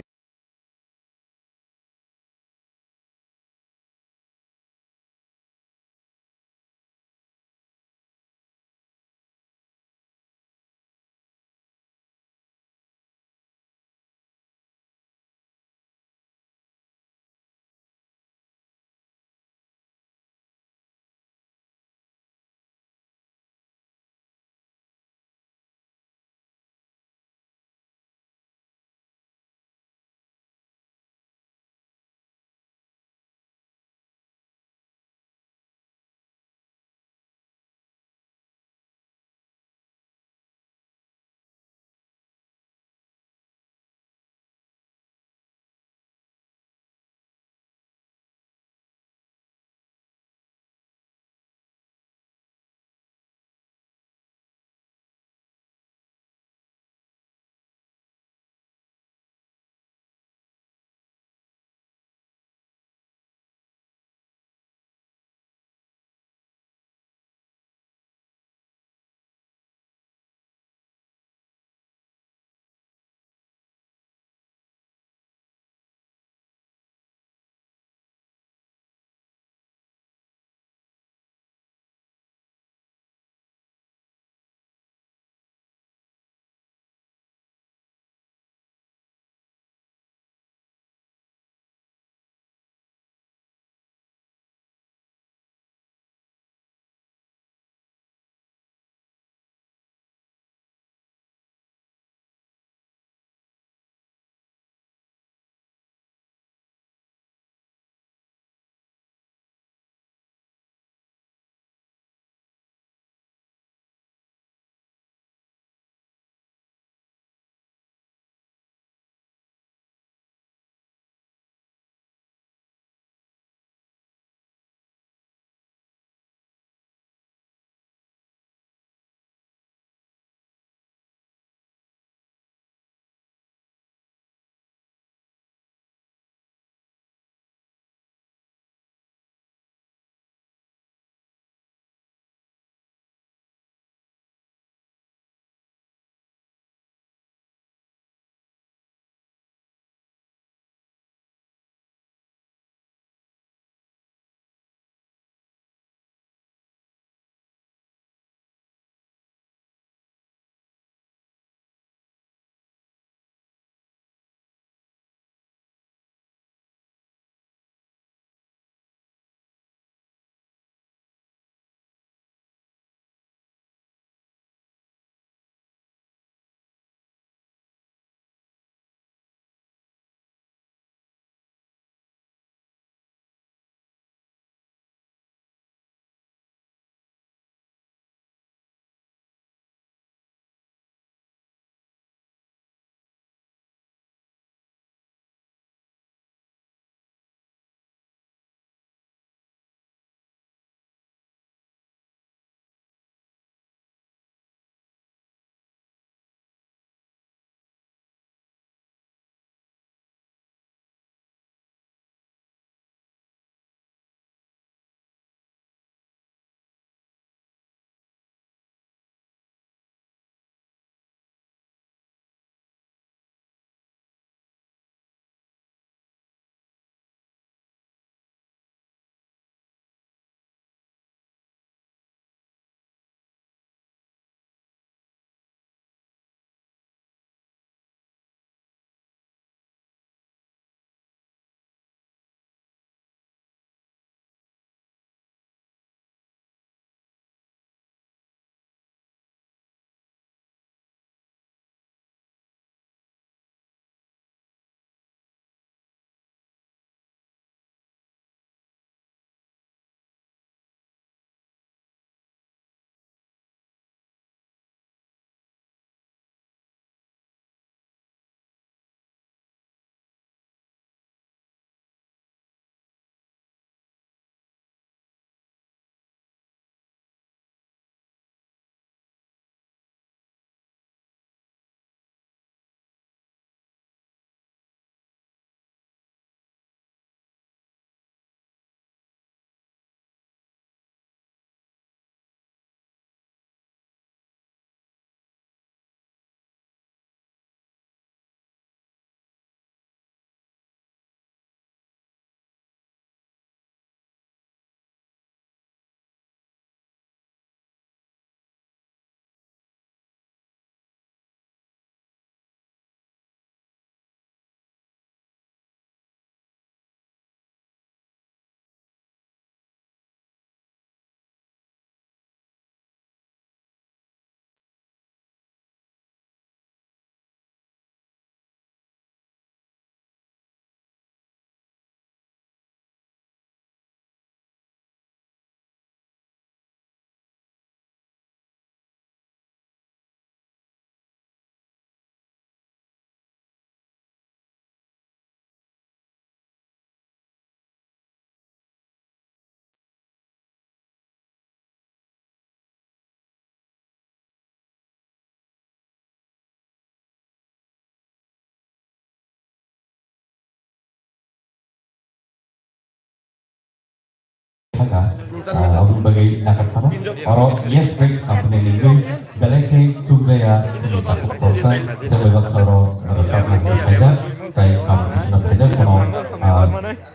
Ah, aboni bagwi nakar sano. Oro Yes Bricks company ni wngwi belai khe chukjaya chini takhuk khoroksa, chwng bai baksa oro rwchapna hinwi khaijak, tei competition o khaijak, bono, ah,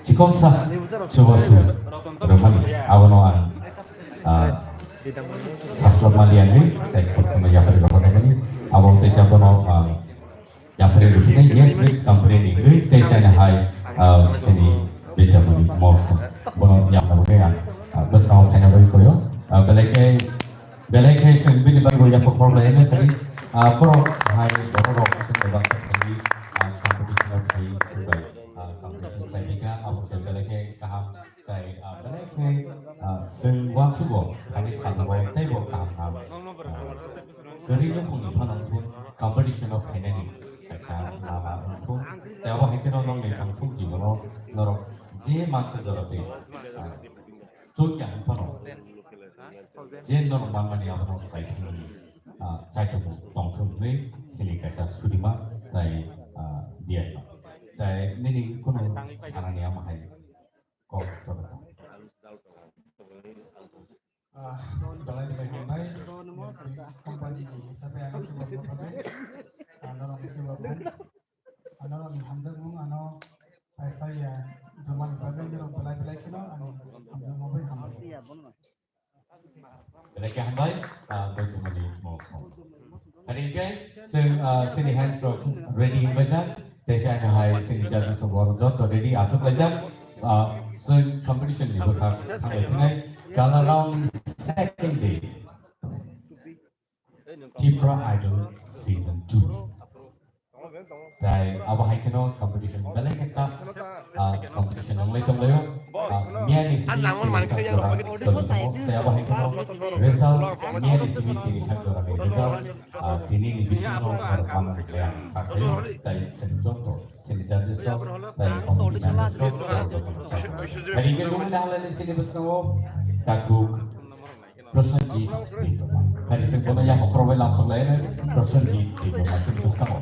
chikonsa chubachu rwmani, abono ang, ah, saslok maliya wngwi tei khoroksa no yapharwi rwphajakmani, abo teisa bono, ah, yapharwi rwphinai Yes Bricks company ni wngwi tei saino hai, ah, chini Bidyamani Mawsong. Bono yapna bagwi ang, ah, bwskango phaina bagwi koyo. Ah, belai khe, belai khe chwng bini bagwi bo yapha khorokjaya wngkha khe, ah, borok hai borok rok chwng bai baksa khaidi, ah, competition o khai chwng bai, ah, competition khlai phaikha, abo se belai khe kaham. Tei, ah, belai khe, ah, chwng uansukgo thani salrok teibo kaham kaham, ah, kwrwi nukhungni phano wngthun, competition o khainani kaisa lama wngthun. Tei abo hai kheno nokni thangphung jibono norok je mansa jora tei, ah, chukya wng phano je norok manmani abono khlai thangmani, ah, chaitokmung tongthung hwnwi chini kaisa surima tei, ah, diya. Tei nini kunu sanani amo hai kok joto tong. Ah, belai belai hambai. Netflix company ni hisabe ano subar no pabai. Ano rong subar no. Ano rong hamjakmung ano pai pai ya. Domani pabai ni rong belai belai kheno ano hamjakmung bai hambai. Belai khe hambai, ah, Bidyamani Mawsong. Hari khe chwng, ah, chini hands rok ready wngbaijak. Tei se ano hai chini judges rok bo joto ready aswk laijak. Ah, chwng competition ni bwkhak thangwi thinai gala round second day. Tipra Idol Season two. Tai abo hai kheno competition belai khe tough, ah, competition wngwi tonglaio. Ah, miyani simi tini sak jora choli tongo. Tai abo hai kheno result miyani simi tini sak jora ni result, ah, tini ni bisingo norok manna hinwi ang kha khlaio. Tai chini joto chini judges rok tai committee members rok joto no chakha. Hai khe lumina halani sini bwskango takhuk Prosenjit Debbarma. Hari se bono ya hokrok bai lamsok lai ne Prosenjit Debbarma sini bwskango.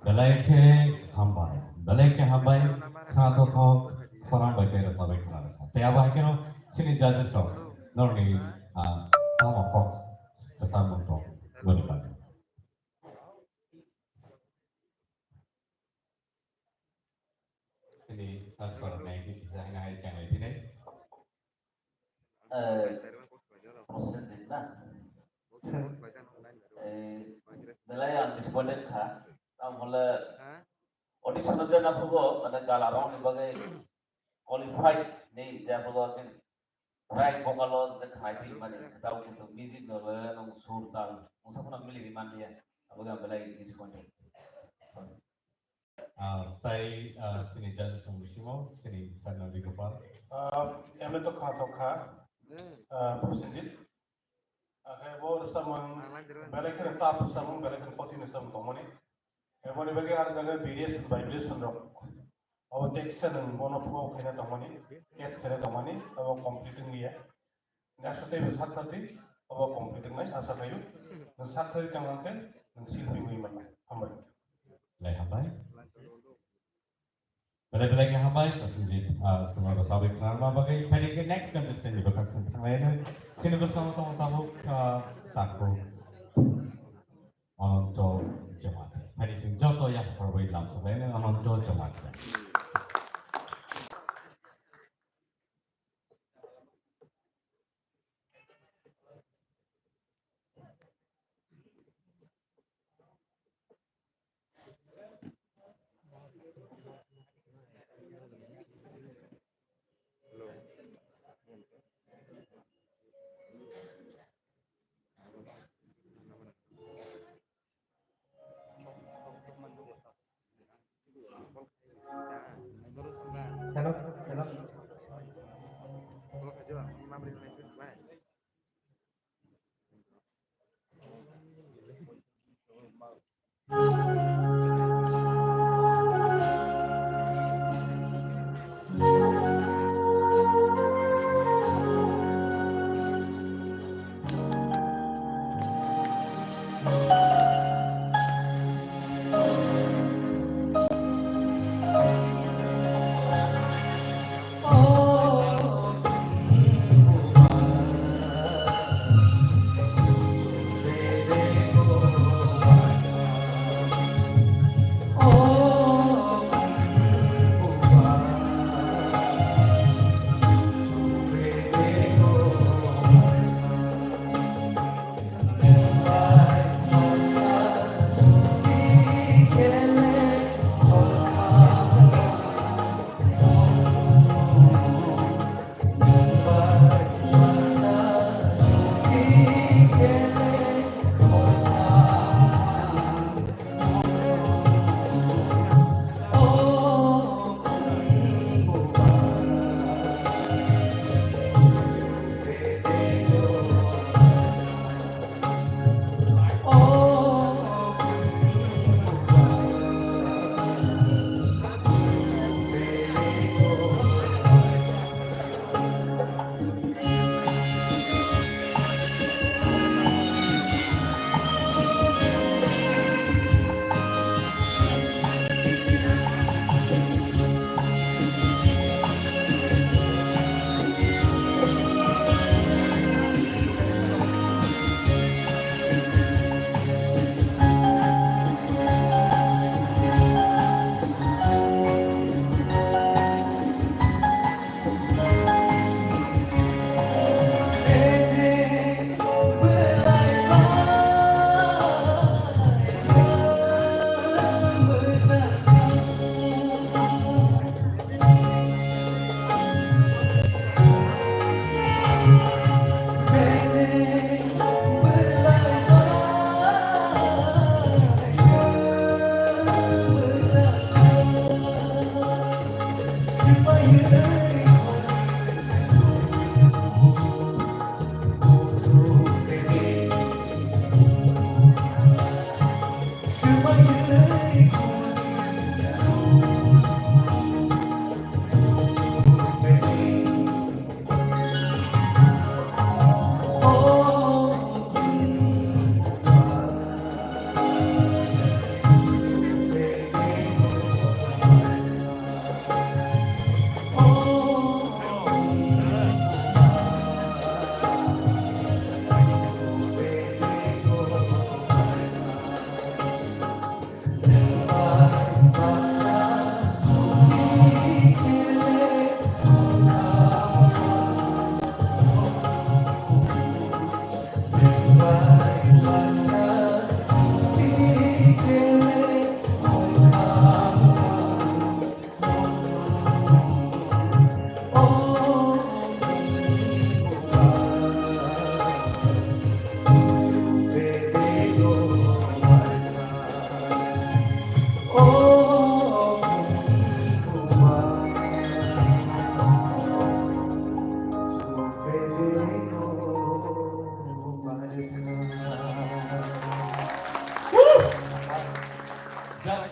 Belai khe hambai, belai khe hambai, khna thothok, khorang bai khe rwchapwi khna rwkha. Tei abo hai kheno chini judges rok norokni, ah, tamo kok kwchangmung tong, boni bagwi. Chini sir swrwngnaini kisa haino hai chenglaiphinai. Eh, Prosenjit na? Eh, belai ang disappointed kha. Tamo hole audition o jena phugo, mane gala rokni bagwi qualified ni je phugo, track vocal o je khnai thwi mani, tamo kintu music no le nang sur tal, mungsa phano mili ri man liya. Abo ang belai disappointed. Ah, tai, ah, sini judges rok bisingo, sini Sarnandi Gopal. Ah, emne to khna thok kha, ah, Prosenjit. Akhe bo rwchapmung belai kheno tough rwchapmung, belai kheno kothin rwchapmung tongmani. Eboni bagwi aro jaga variation, vibration rok. Abo text se nwng bono phuo khaina tongmani, catch khaina tongmani, abo complete wngliya. Next tei bo sak thar di, abo complete wngnai asa khaio. Nwng sak thar di tong hwnkhe nwng silpi wngwi mannai. Hambai. Belai hambai. Belai belai khe hambai, Prosenjit, ah, chwngno rwchapwi khna rwna bagwi. Phaidi khe next contestant ni bwkhak chwng thanglaino. Chini bwskango tongo tabuk, ah, takhuk Ananto Jamatia. Phaidi chwng joto yaphar bai lamsoknaino Ananto Jamatia.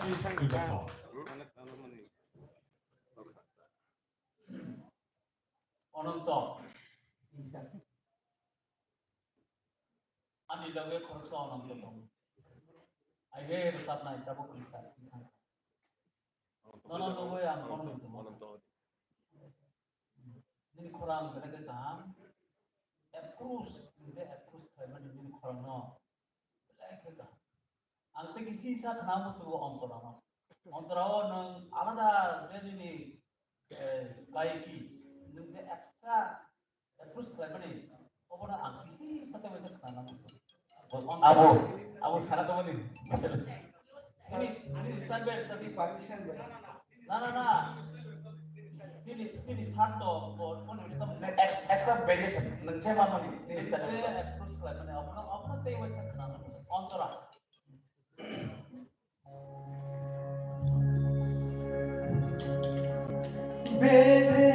Please, give us all. Ononto. Ani loge khoroksa Ononto tongo. Aige rwchapnai tabuk rwchap. Nono nugui ang kono hinwi tongo. Nini khorang belai khe kaham. Approach, nini je approach khlaimani nini khorangno belai khe kaham. Ang tei kisi sa khna musugo Ontorano. Ontorao nwng alada je nini, eh, gaiki, nwng je extra approach khlaimani, obono ang kisi sa tei waisa khna musugo. Abo, abo sana tongmani. Nini, nini style bai, style bai. Permission bai. Na, na, na. Sini, sini sat to, bo, phone ni sam. Ne, ex-, extra variation. Nang che man mani, nini style. Nini approach khlai mani, apna, apna tei waisa khna mani. Ontora. Bede.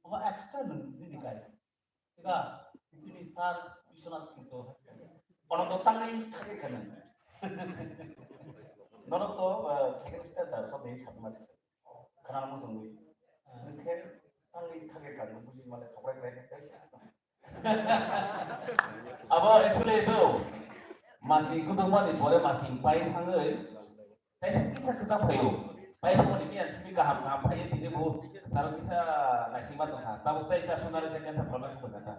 Omo extra nung nini kai. Ega, nini sir Biswanath Kinto. Ono to tangwi thangwi khanang. Nono to, eh, second stage da, so dei sabma se. Khana mo jongwi. Nungkhe tangwi thangwi khanang, buji male thokrai krai krai. Abo actually to masing kudumani pore masing pai thangwi. Kaisa kisa kwchang phaio. Pai phone ni ang simi kaham kaham phai tini bo saro kisa naisingma tongkha. Tabuk kaisa sunari second ta problem se tongkha.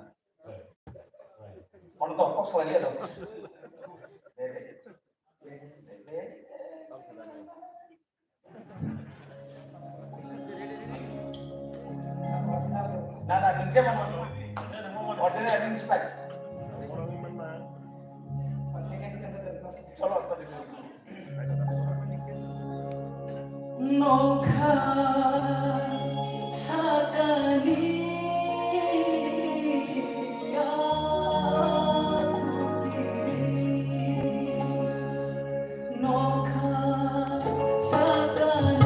Kono to kok salai liya to. Na, na, nung je mano. Original nung sipai. Cholo, cholo. Nokha sakani nokha sakani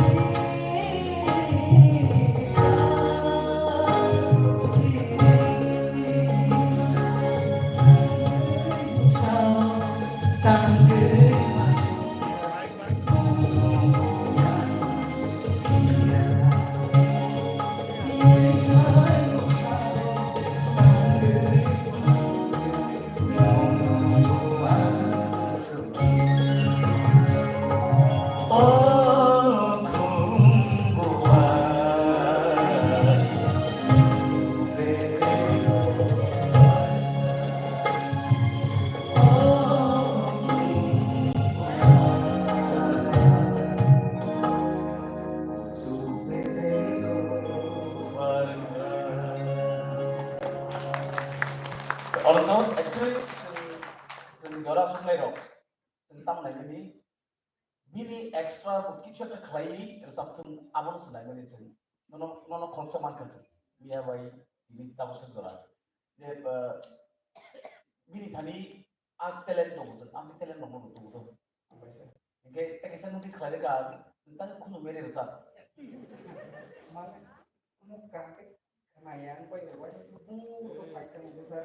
Oro to actually chwng, chwng jora songnairok chwng tamo naimani bini extra bo kichu ekta khlaiwi rwchapthung abono se naimani chwng nono, nono khoroksa mankha chwng miya bai tini tabuk se jora je, ah, bini thani ang talent tongo chwng, ang talent tongo tongo to. Hingke tei kaisa notice khlai rwkha, nang khunu mere rwchap. Mane, khunu kaham khe khnaya, wng pai rwbai, bung rwkha pai tong bwsa.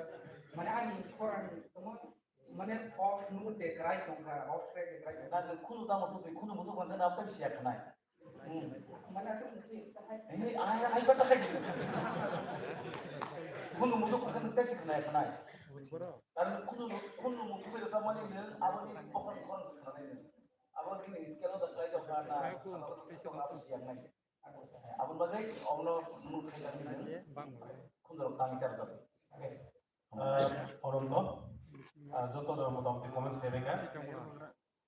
Mane ani khorang tongma, mane off mood de kwrai tongkha, off track de kwrai tongkha. Na nang khunu tamo thok, khunu muthok khe na tei siya khnai. Hmm. Mane aswk wngkhe sa hai. Ai, ai, ai, bata khai. Khunu muthok khe tei si khnai khnai. Karon khunu, khunu muthok khe sa mani nang aboni bokhor bokhor khnai nang. Abo kini scale da khlai tongkha na, abo siyangnai. Aboni bagwi omono mung khaijak nini khundorok tangwi terjak. Ah, orom to, ah, joto no motamoti comments khaibekha.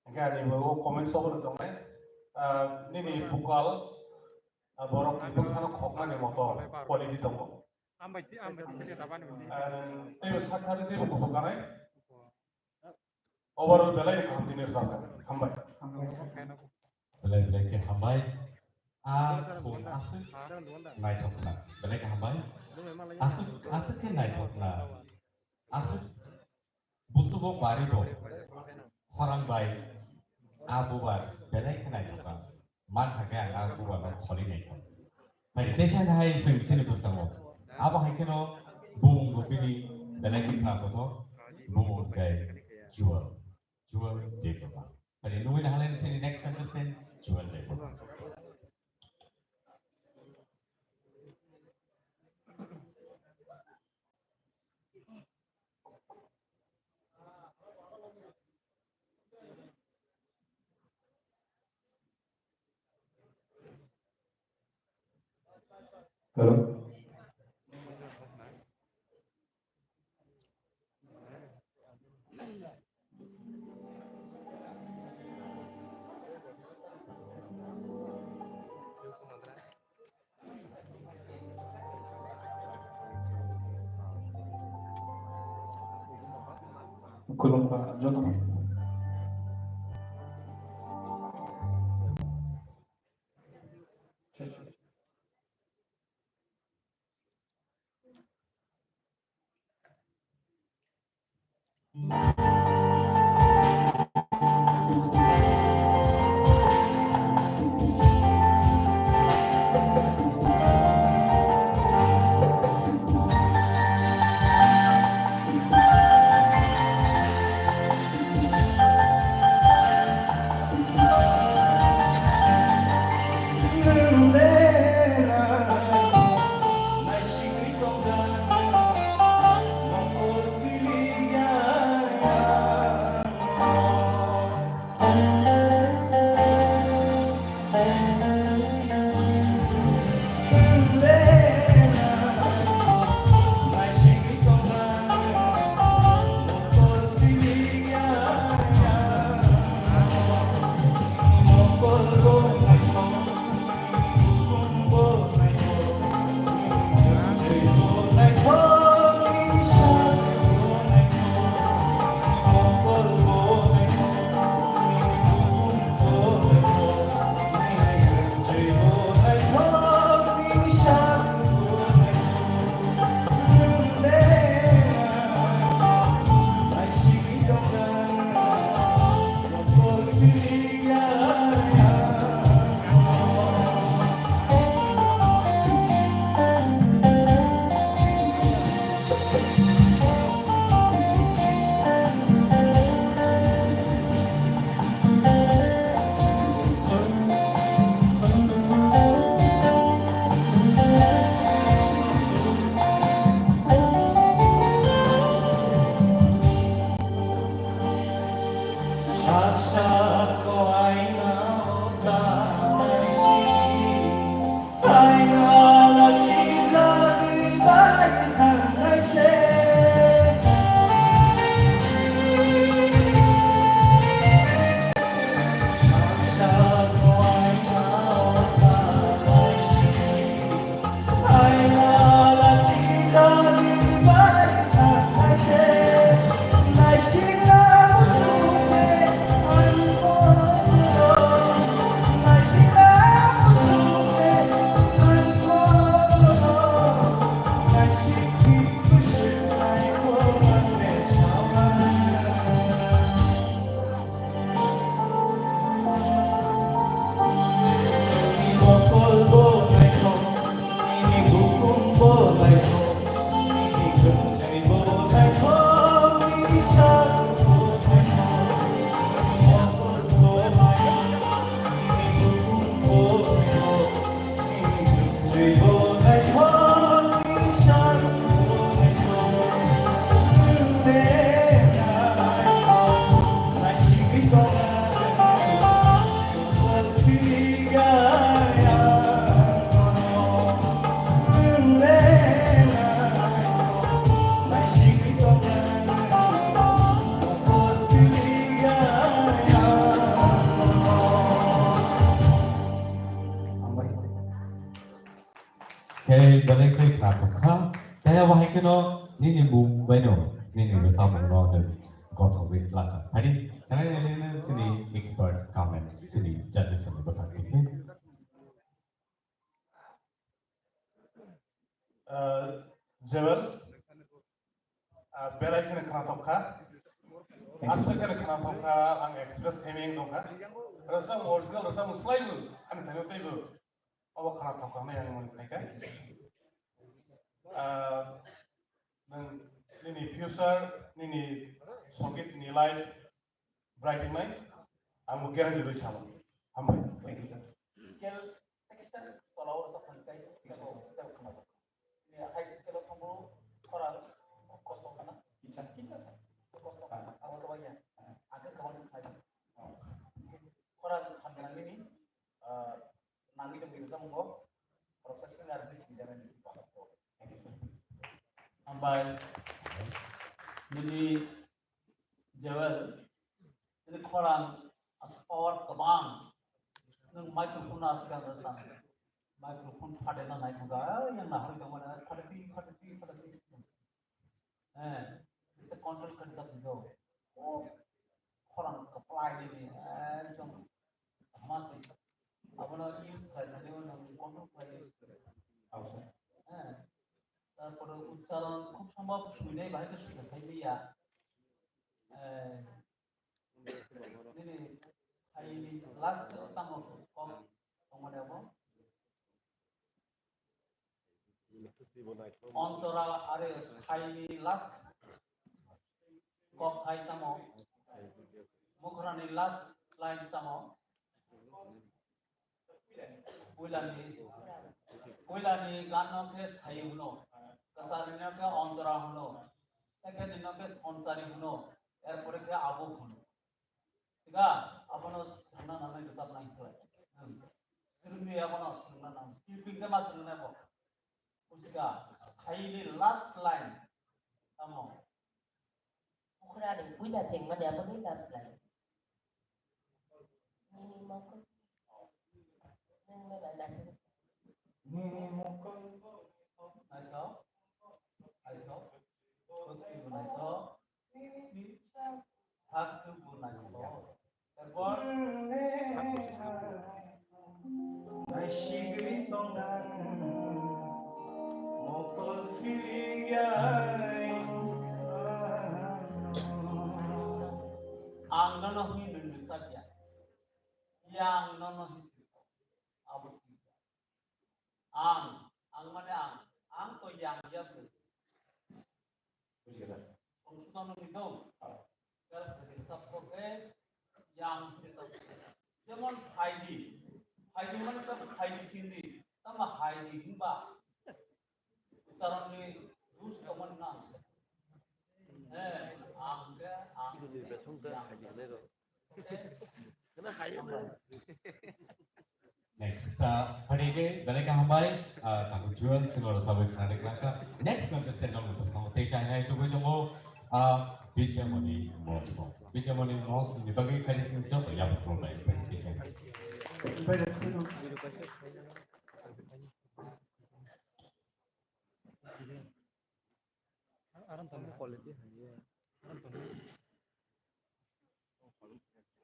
Hingke ani bo o comments obo tongnai, ah, nini vocal, ah, borok ni bwkhano khoknani moto quality tongo. Hambai ti, hambai ti, sini rabani bini. Teibo sakthari teibo kuphur kanai. Overall belai ni kaham tini rwchapkha. Hambai. Belai belai khe hambai. A khum aswk naithokna. Belai khe hambai. Aswk, aswk khe naithokna. Aswk busugo baribo. Khorang bai. A bubar belai khe naithokna. Man thangkhe ang a bubar no kholi naithok. Bai, teisa hai swng sini bwskango. Abo hai kheno bumung bo bini belai khe khna tongthok. Bumung hwnkhe Jewel. Jewel Debbarma. Bai, nugwi nahalai sini next contestant, Jewel Debbarma. Hello. Khulumkha jotono. Khe belai khe kha thok kha. Khe bo hai kheno nini mung bai no nini rwchapmung no nwng gothogwi twlangkha. Phai di, khwnai nai nai chini expert comment chini judges rokni bwkhak twi khe. Ah, Jewel, ah, belai kheno khwnathok kha. Aswk kheno khwnathok kha, ang express khaimani wng tong kha. Rwchapmung original rwchapmung swlaibu ani thani teibo obo khwnathok kha hwnwi ang mani khlai kha. Ah, nwng nini future, nini songit ni life bright wngnai, ang bo guarantee rwi samo. Hambai. Thank you, sir. Scale, scale tola o sa phone kai, iko, iko khama. Ni high scale o thangbo khorang kosto khana. Kicha, kicha. Kosto khana. Aswk baya. Ake kawan khai. Khorang khan nangni, ah, nangni tongwi rwchapmungo. Khoroksa singer ni sinjana ni. Thank you, sir. Hambai. Nini Jewel, nini khorang aswk power kwbang. Nwng microphone no aswk ang rwtang. Microphone phatena nai thangkha, "Ai, yang nahar kang mana, phateti, phateti, phateti." Eh, it's a contest kan sab do. Oh, khorang kwplai nini, ekdom hamasi. Abono use khlai thani, nwng control khlai use khlai. Hao, sir. Eh, tarpore uchcharon khub sombhob suinai bahai khe suina sai liya. Eh, nini hai last o tamo kok tongmani abo? Ontora are sthaini last kok hai tamo? Mukhrani last line tamo? Puilani, puilani ganno khe sthai hwno, kwcharnino khe ontora hwno, secondnino khe sonchari hwno, erpore khe abuk hwno. Siga, abono swrwngna nangnai rwchapnai khlai. Hmm. Swrwngdi abono swrwngna nang. Skipping khe ma swrwngna bo. Bujiga, sthaini last line. Tamo? Mukhrani puila chengmani aboni last line. Nini mokol. Nini mokol. Naithok. Naithok. Kotsi bo naithok. Sak tuk bo naithok. Erpor? Naisigwi tongkha nwng, mokol phirigya. Ang nono hwnwi nwng rwchapya. Yang nono hwnwi sirkha. Abo thik ya. Ang, ang mane ang. Ang to yang ya bwrwi. Buji kha, sir. Ang suda no ni dong. Ah. Kar khe sab ko ke yang se sab. Jemon phaidi. Phaidi mane to phaidi sindi. Tama phaidi himba. Ucharonni dus kaman na. Eh, ang ke, ang ke, yang. Next, uh, phaidi ke, belai khe hambai, uh, Tangkhul Jewel, singora sabai khwnani khlakha. Next contestant no bwskango teisa hinai tubui tongo, uh, Bidyamoni Mosong. Bidyamoni Mosong ni bagwi phaidi sing joto yapuk rwbai presentation. Aram tamo quality hai ye. Aram tamo. Quality ye.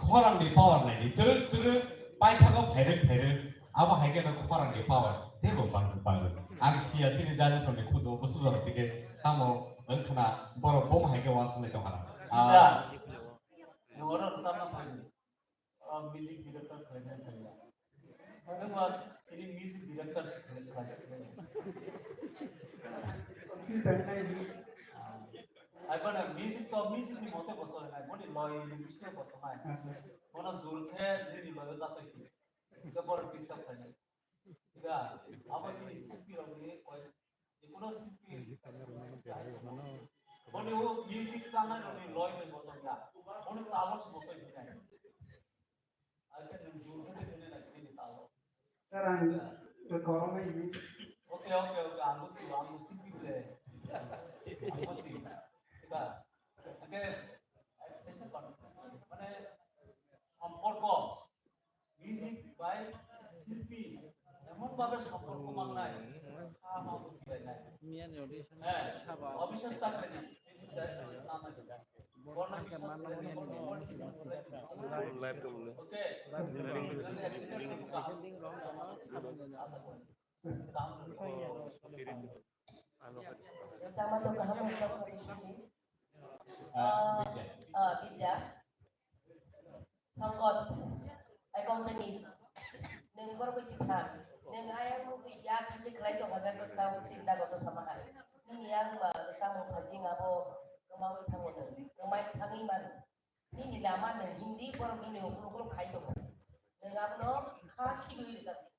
Khorang ni power nai di, twrwk twrwk paithago phairwk phairwk, abo hai khe no khorang ni power teibo bang bang. Ang siya sini judges rok ni khudo bo sujak tike tamo wngkhna borok bo hai khe uansuk nai tong kha. Ah, Nung oro rwchapna phai di. O music director khlaina phai ya. Nung ba tini music director khlai, khlai, khlai. Ai bana music to music ni mote bosol nai, boni loi ni music to bosol nai. Bono jur khe nini loi o jatoi ki. Ke bor disturb khlai nai. Tiga, abo chini sipi rok ni koi, jekuno sipi, boni o music tangnai rok ni loi bai botong ya. Boni talo se botong hinai. Aike nung jur khe de hinai na kini talo. Sir, ang recording nai. Okay, okay, okay, ang buji, ang buji sipi le. Ang buji. Tiga, oke, mane, সম্পর্ক Music bai silpi emon bhabe somporko mangnai, ha ma bujilainai. Miyani audition. He, saba. Obiswas ta khlainai. Borna biswas khlainai, borna biswas khlainai. Live tongmani. Okay. Live tongmani. Live tongmani. Asa khlainai. Rwchapma to kaham rwchapma bisingtwi. Ah, ah, Bidya. Sangat. Accompanist. Nwng borok bai si phan. Nwng ayang mung si ya khaji khlai tong kha, tang sinta goto sama hai. Nini yang ba samung phajing abo kwmawi thango nwng. Kwmai thangwi man. Nini lama nwng Hindi borok nini ukuluk ukuluk khai tong kha. Nwng abono kha khidui rwchapdi.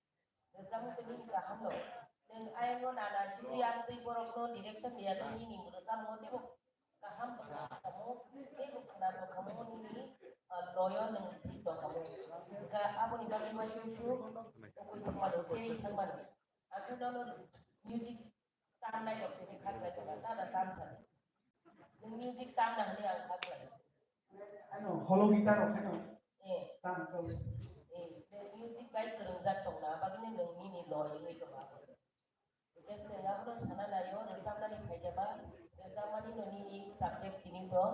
Rwchapmung twi nini kaham no. Nwng ayang no nana sidi ang twi borok no direction ya to nini rwchapmung teibo kaham bwkha kamo, teibo khwnathok kamo nini, ah, loyo nwng thik tong kamo. Hwnkhe aboni bagwi waisa usu ukui thangmano, tei thangmano. Ang khe nono music tamnai rok sini kha khlai tongkha, tada tam sani. Nwng music tamna hwnwi ang kha khlai. Ano, holo guitar rok kheno. Eh. Tam to. Eh, nwng music bai kwrwngjak tongna, bagwino nwng nini lo wngwi tongo abo. Hwnkhe chwng abono sana naio, rwchapnani phaikhe ba, rwchapmani no nini subject tini to.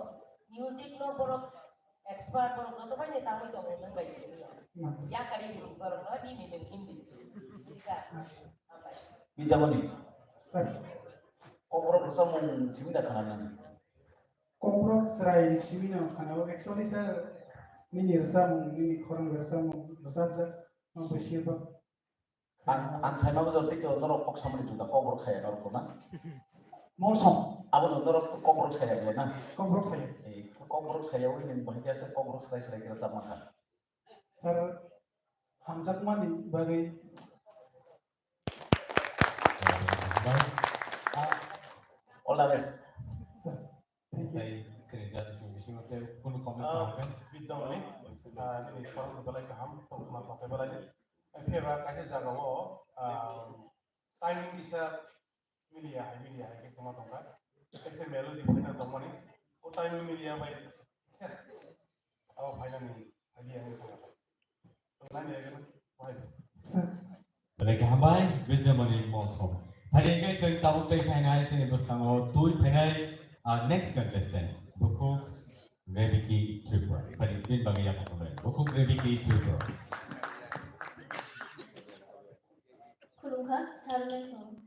Music no borok expert, borok joto bai ni tangwi tongo, nwng bai simi ya. Hmm. Yakari di borok no, nini nwng himdi. Sika. Hambai. Bidya Mani. Sir. Kokborok rwchapmung simi da khana nang. Kokborok chwrai simi no khana o, actually sir, nini rwchapmung, nini khorang rwchapmung, rwchapjak, no bwswk ba. Ang, ang saima bujor tei to norok kok samani juda kokborok saya norok to na. Mosong. Abo no norok to kokborok saya de na. Kokborok saya. Eh, kokborok saya wi nini bahai khe kokborok saya saya kira chapma kha. Sir, hamjakmani bagwi. All the best. Sir, thank you. Tei chini judges ni bisingo tei kunu comment Ah, sahakan? Bidya Mani, ah, nini khorang belai kaham, tongthokma tongthai belai. Phiya ba kaisa jaga o, ah, timing kisa Media hai, media hai khe khema tongkha. Kaisa melody phaina tongmani. O time media bai. Abo phaina ni idea ni tongkha. Tongnai ni agena. Wahai. Belai khe hambai, Bidya Mani Mosong. Phai khe chwng tabuk tei phainai chini bwskango twi phainai, ah, next contestant, Bukhuk Rebiki Tripura. Phai bini bagwi yapha khulai. Bukhuk Rebiki Tripura. Khulumkha, Sir Nelson.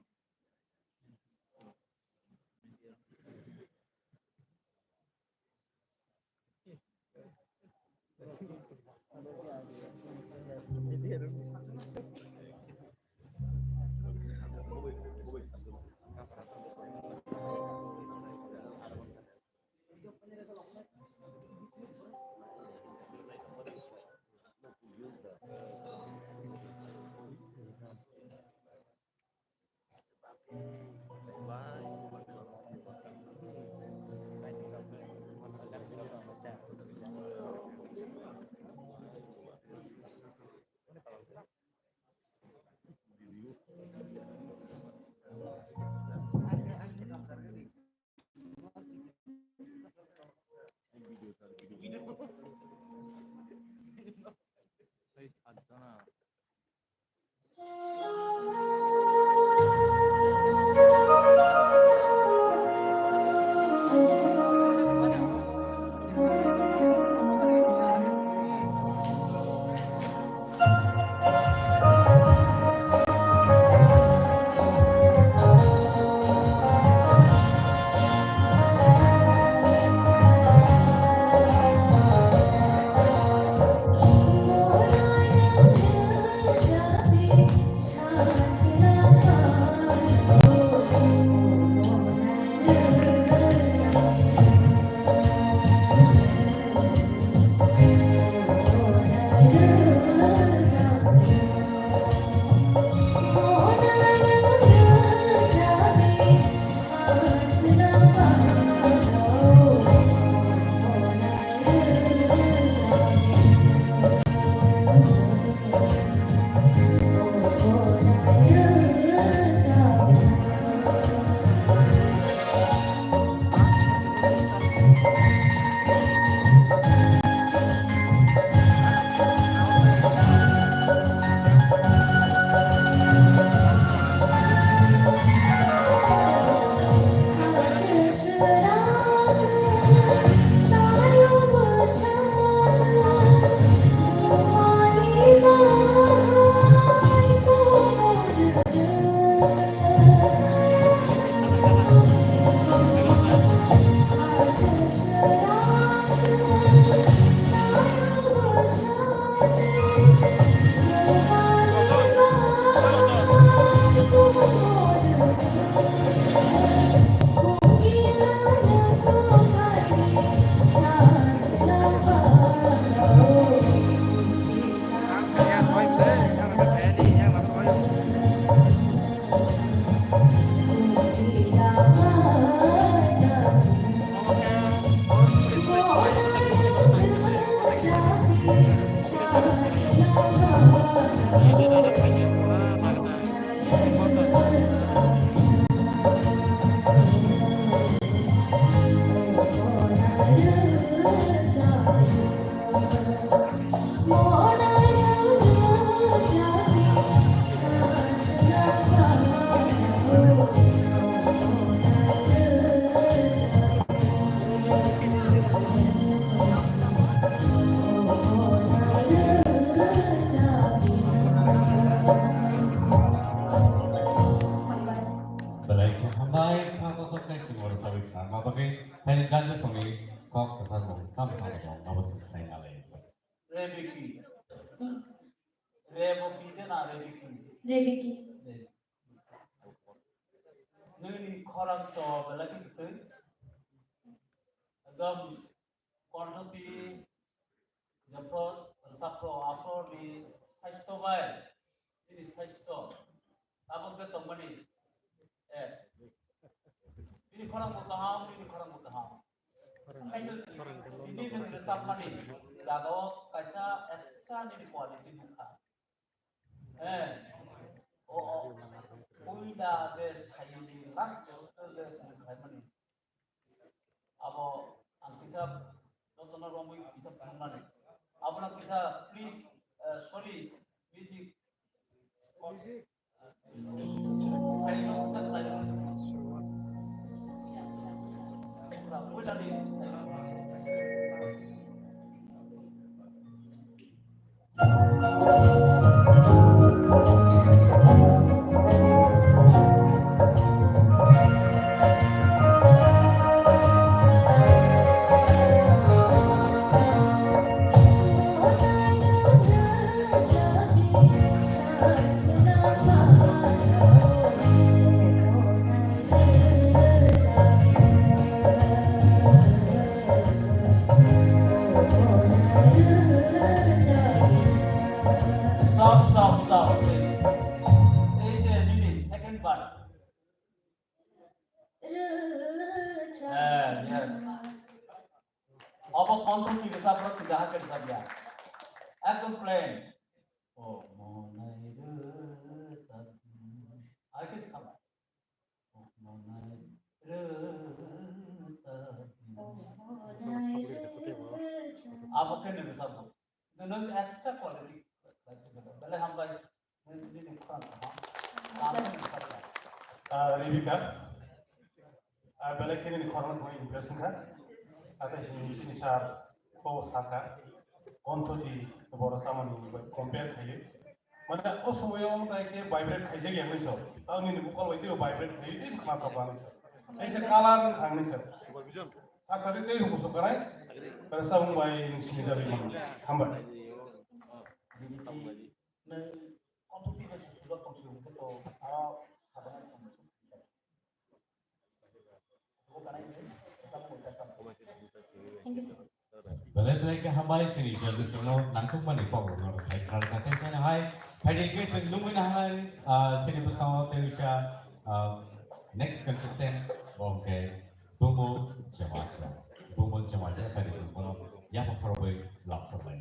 Belai khe hambai, khna kothok khe singor sawi khna ma bagwi, haini janja songni kok kwchar mung tam tam dong, abo se khlai nalai. Rebeki. Rebeki de na Rebeki? Rebeki. Nini khorang to belai khe kwtwi. Ekdom Kontho twi jephru rwchapro aphro ni saisto bai, nini saisto tabuk je tongmani, eh, nini khorang bo kaham, nini khorang bo kaham. Nini nwng rwchapmani jaga o kaisa extra nini quality nukha. Eh, o, o, puila je sthai ni last je nwng khlaimani. Abo ang kisa jotono romwi kisa phunukmani. Abono kisa please, eh, sorry, music. Stop, stop, stop, please. Ei je nini second part. Eh, yes. Obo kontho ki rwchapro twi jaha khe rwchapya. Ekdom plain. O monai rwchap. Ar khe se khama. Abo khe nini sabo. Nwng extra quality. Belai hambai. Nini khorang kaham. Ah, Rebecca. Ah, belai khe nini khorang thangwi impress wngkha. Ate sini, sini sir. Ko saka, kontho twi borok chamani bai compare khaiwi. Mane o somoyo wng tai khe vibrate khaijak ya hinwi sa. Tamo nini vocal bai teibo vibrate khaiwi teibo khna tok ani sa. Kaisa color wng kha hinwi sa. Saka tei teibo kusu kanai. Tara samung bai nung sini jagwi mano. Hambai. Nwng kontho twi bai susulo tongsi hwnkhe to aro sabana tongsi. Thank you, sir. Belai belai khe hambai chini judges no nangkukmani kok rok no sai khlai kha tei chini hai phaidi khe chwng nungwi na hai, ah, chini bwskango tei wngkha, ah, next contestant bo hwnkhe Bumo Jamatia. Bumo Jamatia phaidi chwng bono yapha khorogwi lamsok lai.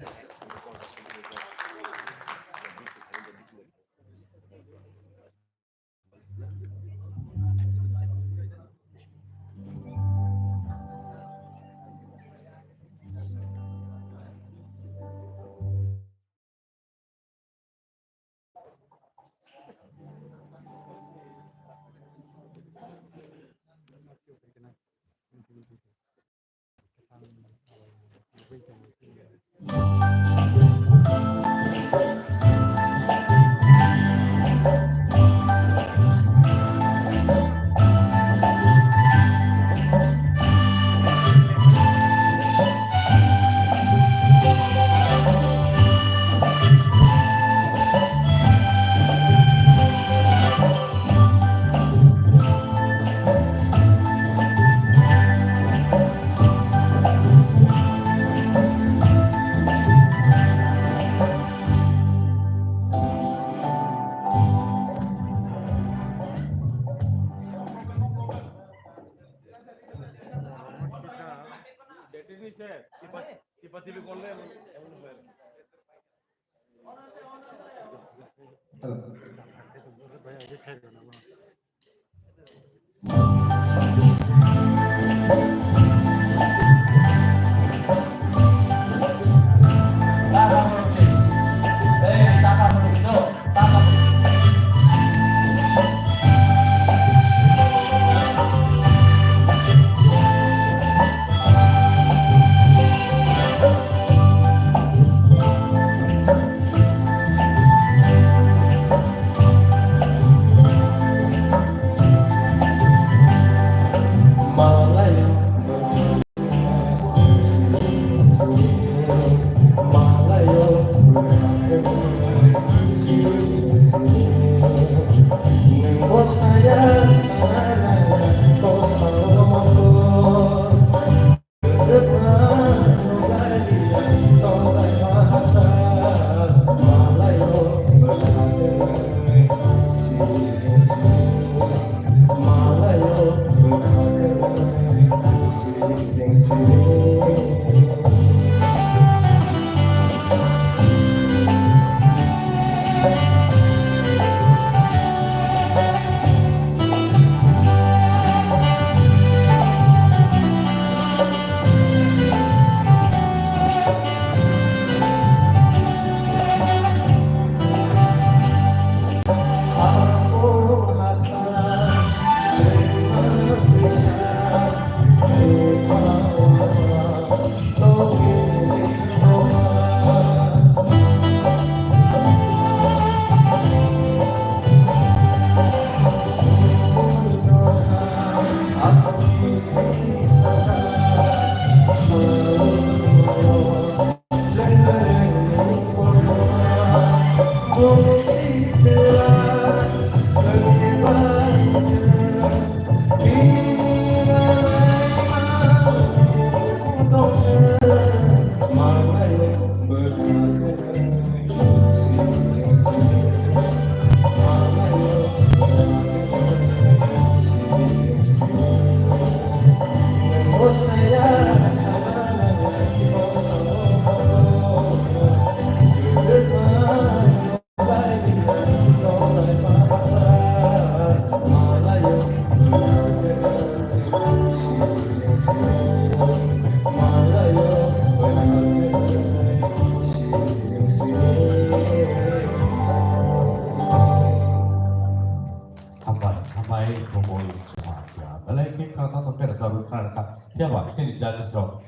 Hambai, hambai, Bumul, chuma, chuma. Belai khe khna tong tong khe rwchapwi khna rwkha. Phiya ba, chini judges rok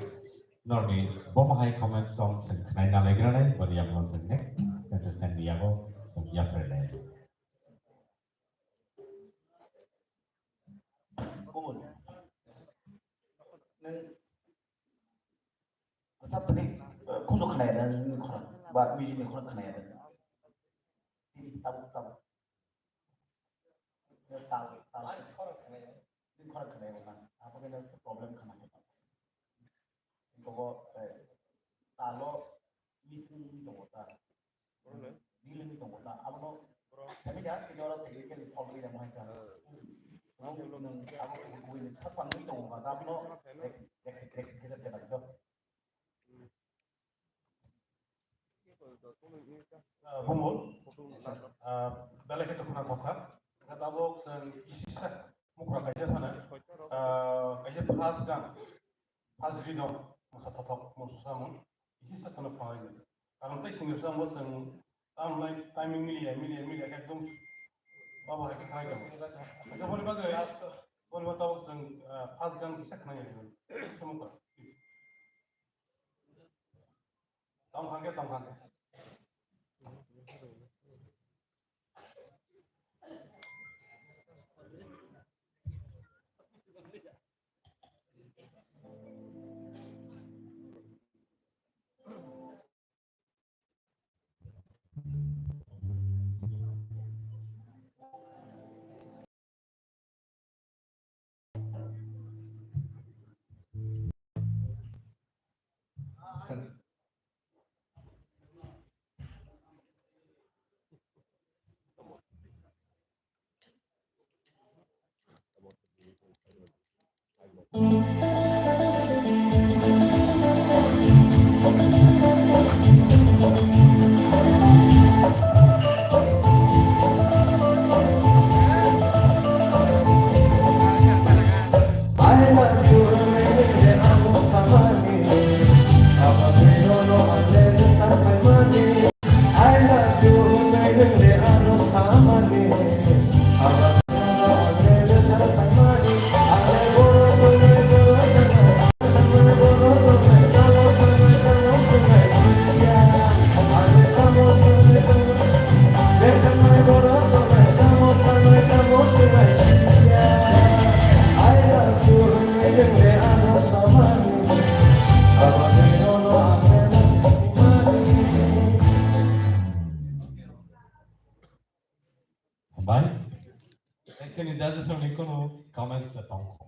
norokni bomo hai comments rok chwng khwnai nalaigra nai, boni yago chwng next contestant ni yago chwng yapharwi lai. Bumul. Nwng Asap tadi, eh, kuno khwnaya da nini khorang, ba music ni khorang khwnaya da. Tini tabuk, tabuk. Tal, tal. Nini khorang khwnaya da. Apa kena problem khna. Bobo, eh, talo missing ni tongo ta. Deal ni tongo ta. Abono, kami dah, kini orang technical problem yang mahal kan. Nang, nang, aku, aku ini siapa ni tongo ta. Abono, rek, rek, rek, rek, rek, rek, rek. Ah, Bumul, ah, belai khe tongkhna thokha. Kha tabuk chwng kisisa mukra kaisa phano, ah, kaisa first gan, first rhythm, masa thothok, mung susa mung, kisisa chwngno phwrwnglainai. Karon tei singirsa mo chwng Tamni timing miliya, miliya, miliya, ekdom babo hai khe khlai tongo. Hingke boni bagwi, boni bagwi tabuk chwng, ah, first gan kisa khnai ya, kisa mukha. Tong thang khe, tong thang khe. Chini judges rokni kunu comments da tongkho.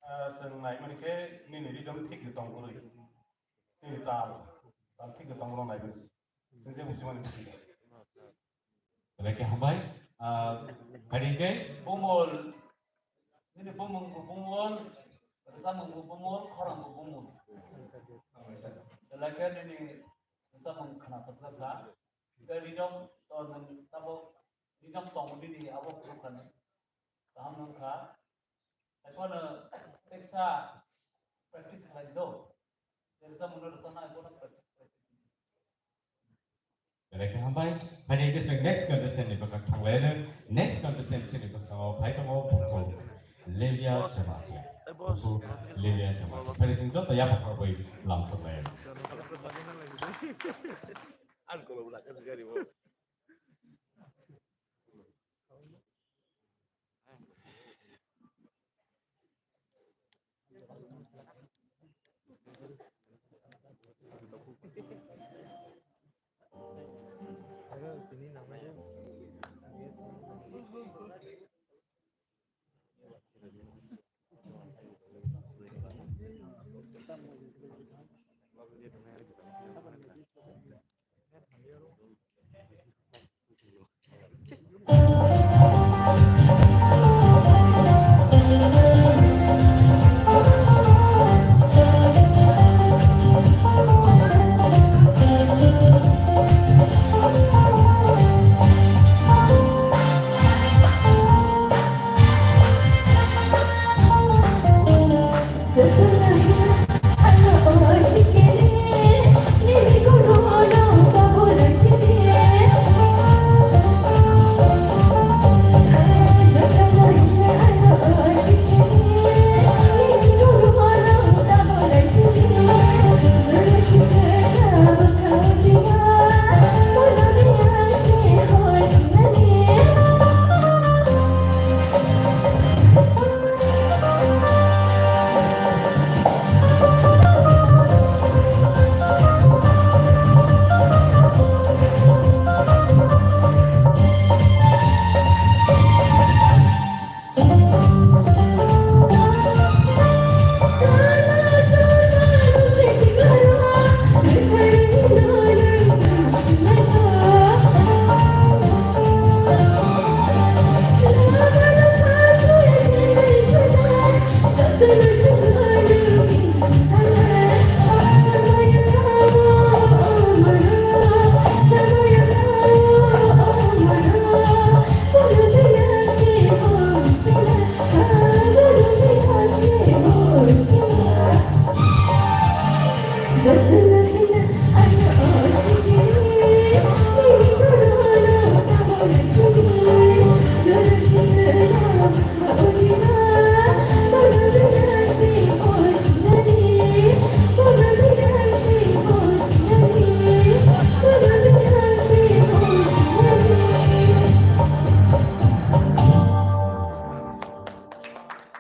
Ah, chwng naimani khe nini rhythm thik ni tong kwrwi. Nini tal, tal thik ni tong kwrwi naimani. Chwng je buji mani buji. Belai khe hambai. Ah, khaidi khe bumul. Nini bumung bo bumul, rwchapmung bo bumul, khorang bo bumul. Belai khe nini rwchapmung khna thokjak kha. Khe rhythm to nwng tabuk rhythm tongo nini abo phuru kha nini. Kaham wng kha. Haiphano teksa practice khlai do. Teresa muno rwchapna haiphano practice khlai. Belai khe hambai. Phaidi khe chwng next contestant ni bwkhak thanglaino. Next contestant chini bwskango phai tongo bukhuk Lelia Jamatia. Bukhuk Lelia Jamatia. Phaidi chwng joto yapha khorokbai lamsoknai. Ang kolom lakha se gari bo.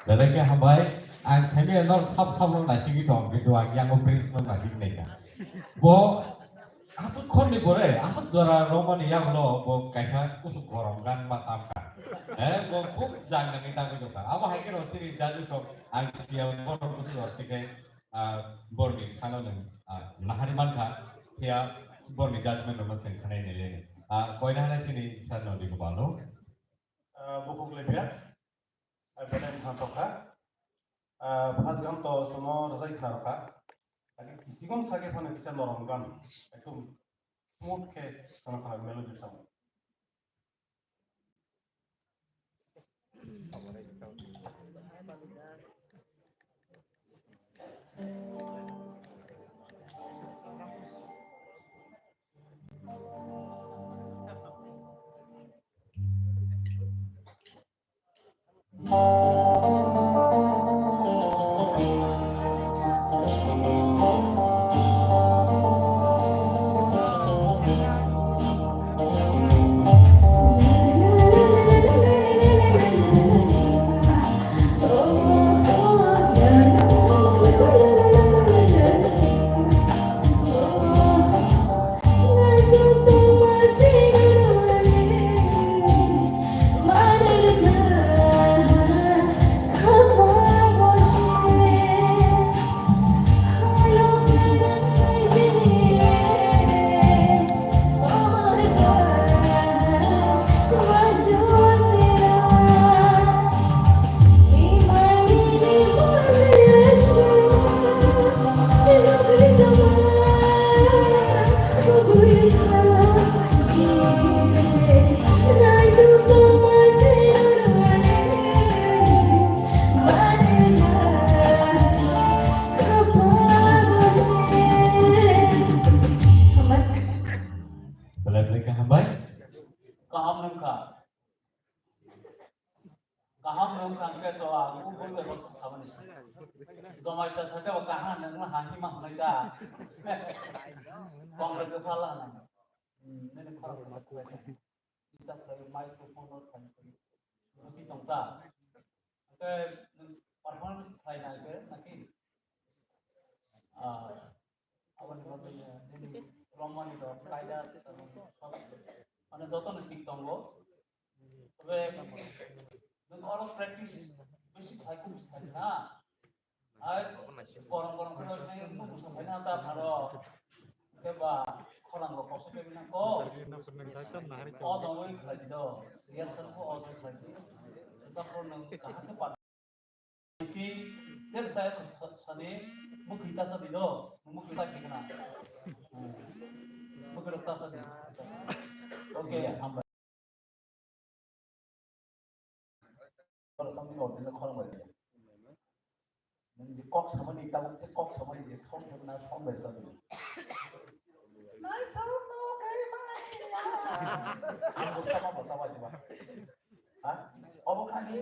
Belai khe hambai, ang saimanya norok sabo sabo no naisigwi tong, kintu ang yango prince no naisigwi naikha. Bo aswk khorni pore, aswk jora romani yagulo bo kaisa kusuk gorom gan ma tamkha. Eh, bo khub jang nangwi tangwi tongkha. Abo hai khe rw chini judges rok ang siya borok kusuk rok tikhe, ah, borni khano nwng, ah, nahari mankha, phiya borni judgment rokno chwng khanai nailai. Ah, koina hanai chini sir no di bwbalo. Ah, bukhuk lepya. Ai belai wngkha tokha. Ah, first gam to sono rwchai khna rwkha. Agi kisikon sake phano kisa norom gan. Ekdom smooth khe sono khna melody sound. Nung sang khe to ang u bul bai baksa sabani. Jomai ta sa khe o kaha nang na ha hima hwnai da. Kong le khe phala nang. Hmm, nini khorang ma khe. Kita khlai microphone no thani. Musi tong ta. Khe nung performance khlai na khe naki. Ah, aboni bagwi nini romani rok kaida mane jotono thik tongo. Tobe nwng oro practice besi khai khum sai na. Ai gorong gorong khe sai nwng musa sai na ta pharo. Khe ba khorang rok koso khe bina ko. O jongoi khlai di do. Rehearsal ko o jongoi khlai di. Sa pharo nwng kaham khe pa Ki ter sa sa ni mukhi ta sa di do, mukhi ta ki na. Mukhi ta sa di. Okay, hambai. Kalau kamu mau tanya kalau mau dia. Nanti kok sama ni tahu cek kok sama ni dia sound sama na sound bai sa di. Nai tahu no kai mana ya. Aku sama apa sama coba. Hah? Obo kani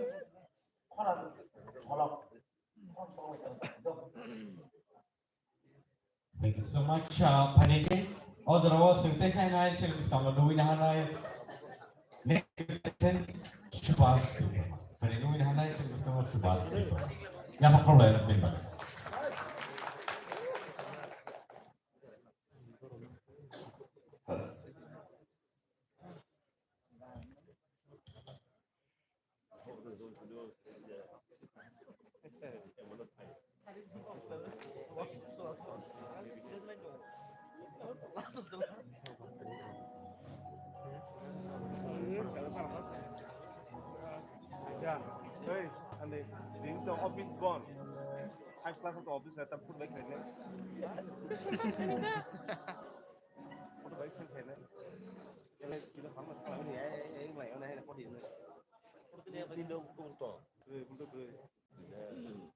Khorang solok. Khorang solok. Thank you so much, uh, Phaniki. O jora o swngtai sai nai, swngtai swkang o nugwi nahanai. Next question, Subhash Debbarma. Phani nugwi nahanai, swngtai swkang o Subhash Debbarma. Yama khorlai rok bini bagwi. Ya, hey, ande, din to office bon. Five class to office na tam food bai khaine. Food bai khaine. Ele kilo hama kala ni ai ai mai ona hele podi ne. Podi ne podi lo kung to. Eh, kung to.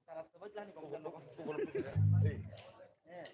Tara sabai lani kung to. Eh.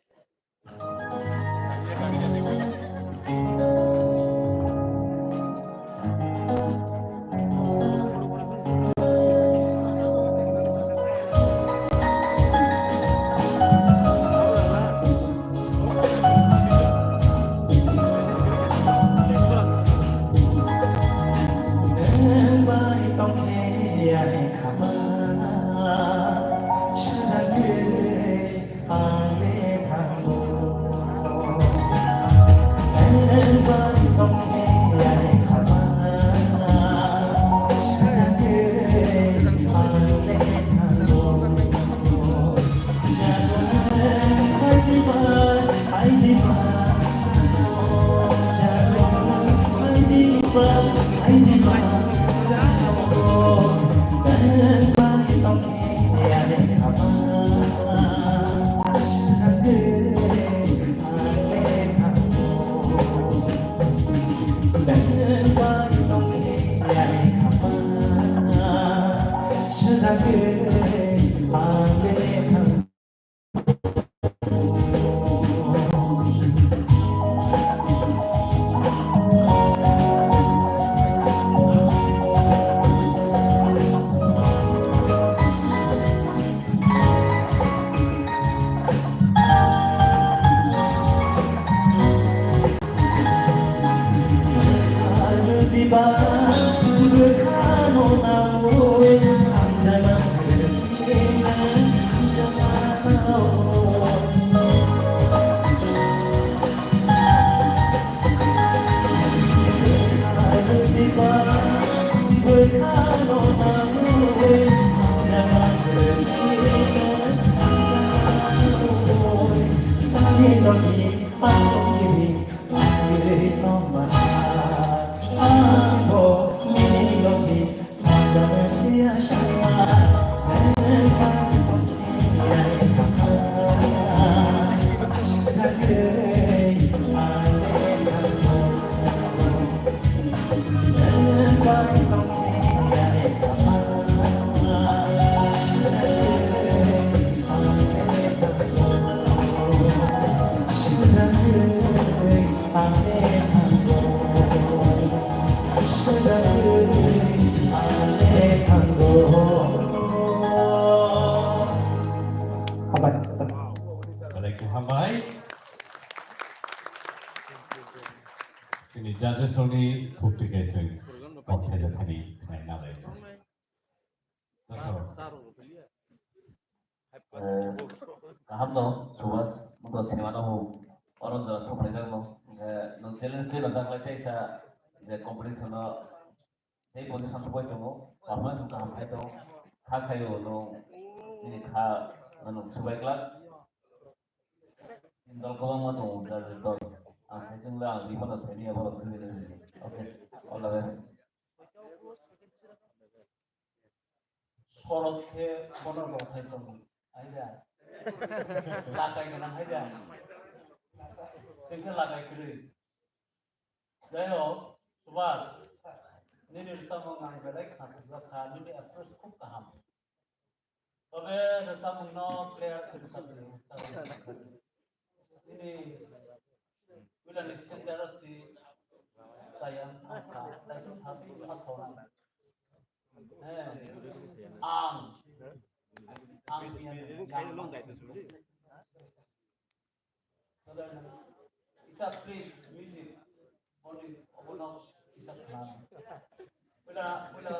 Chini judges rokni khukti khe chwng kok thaijathani khlaina lai. Dosaro. Eh, kaham no, Subhas, nwng to sinimano bo oron jora thok khlaijakno. Eh, nwng challenge twi rwjak lai teisa je competition-o tei position thok bai tongo, performance bo kaham khai tongo. Kha khaio nwng nini kha nwng swbai glak. Dol kwbangma tongo, judges dol. Ang sai chwng le ang rifano saimanya borok thwi rwdi. Okay, all the best. Sorok khe bono rothai tongo. Aida. Lakai gwnang aida. Chwng khe lakai kwrwi. Jai hok, Subhas, nini rwchapmung ang belai khnatokjak kha, nini approach khub kaham. Tobe rwchapmungno clear khe rwchapdi, rwchapmung. Nini puilani stage aro si chaya wngkha, taisa sa first hor. Eh, ang, ang, ang, Isa, please, music. Only open up isa khnana. Puila, puila,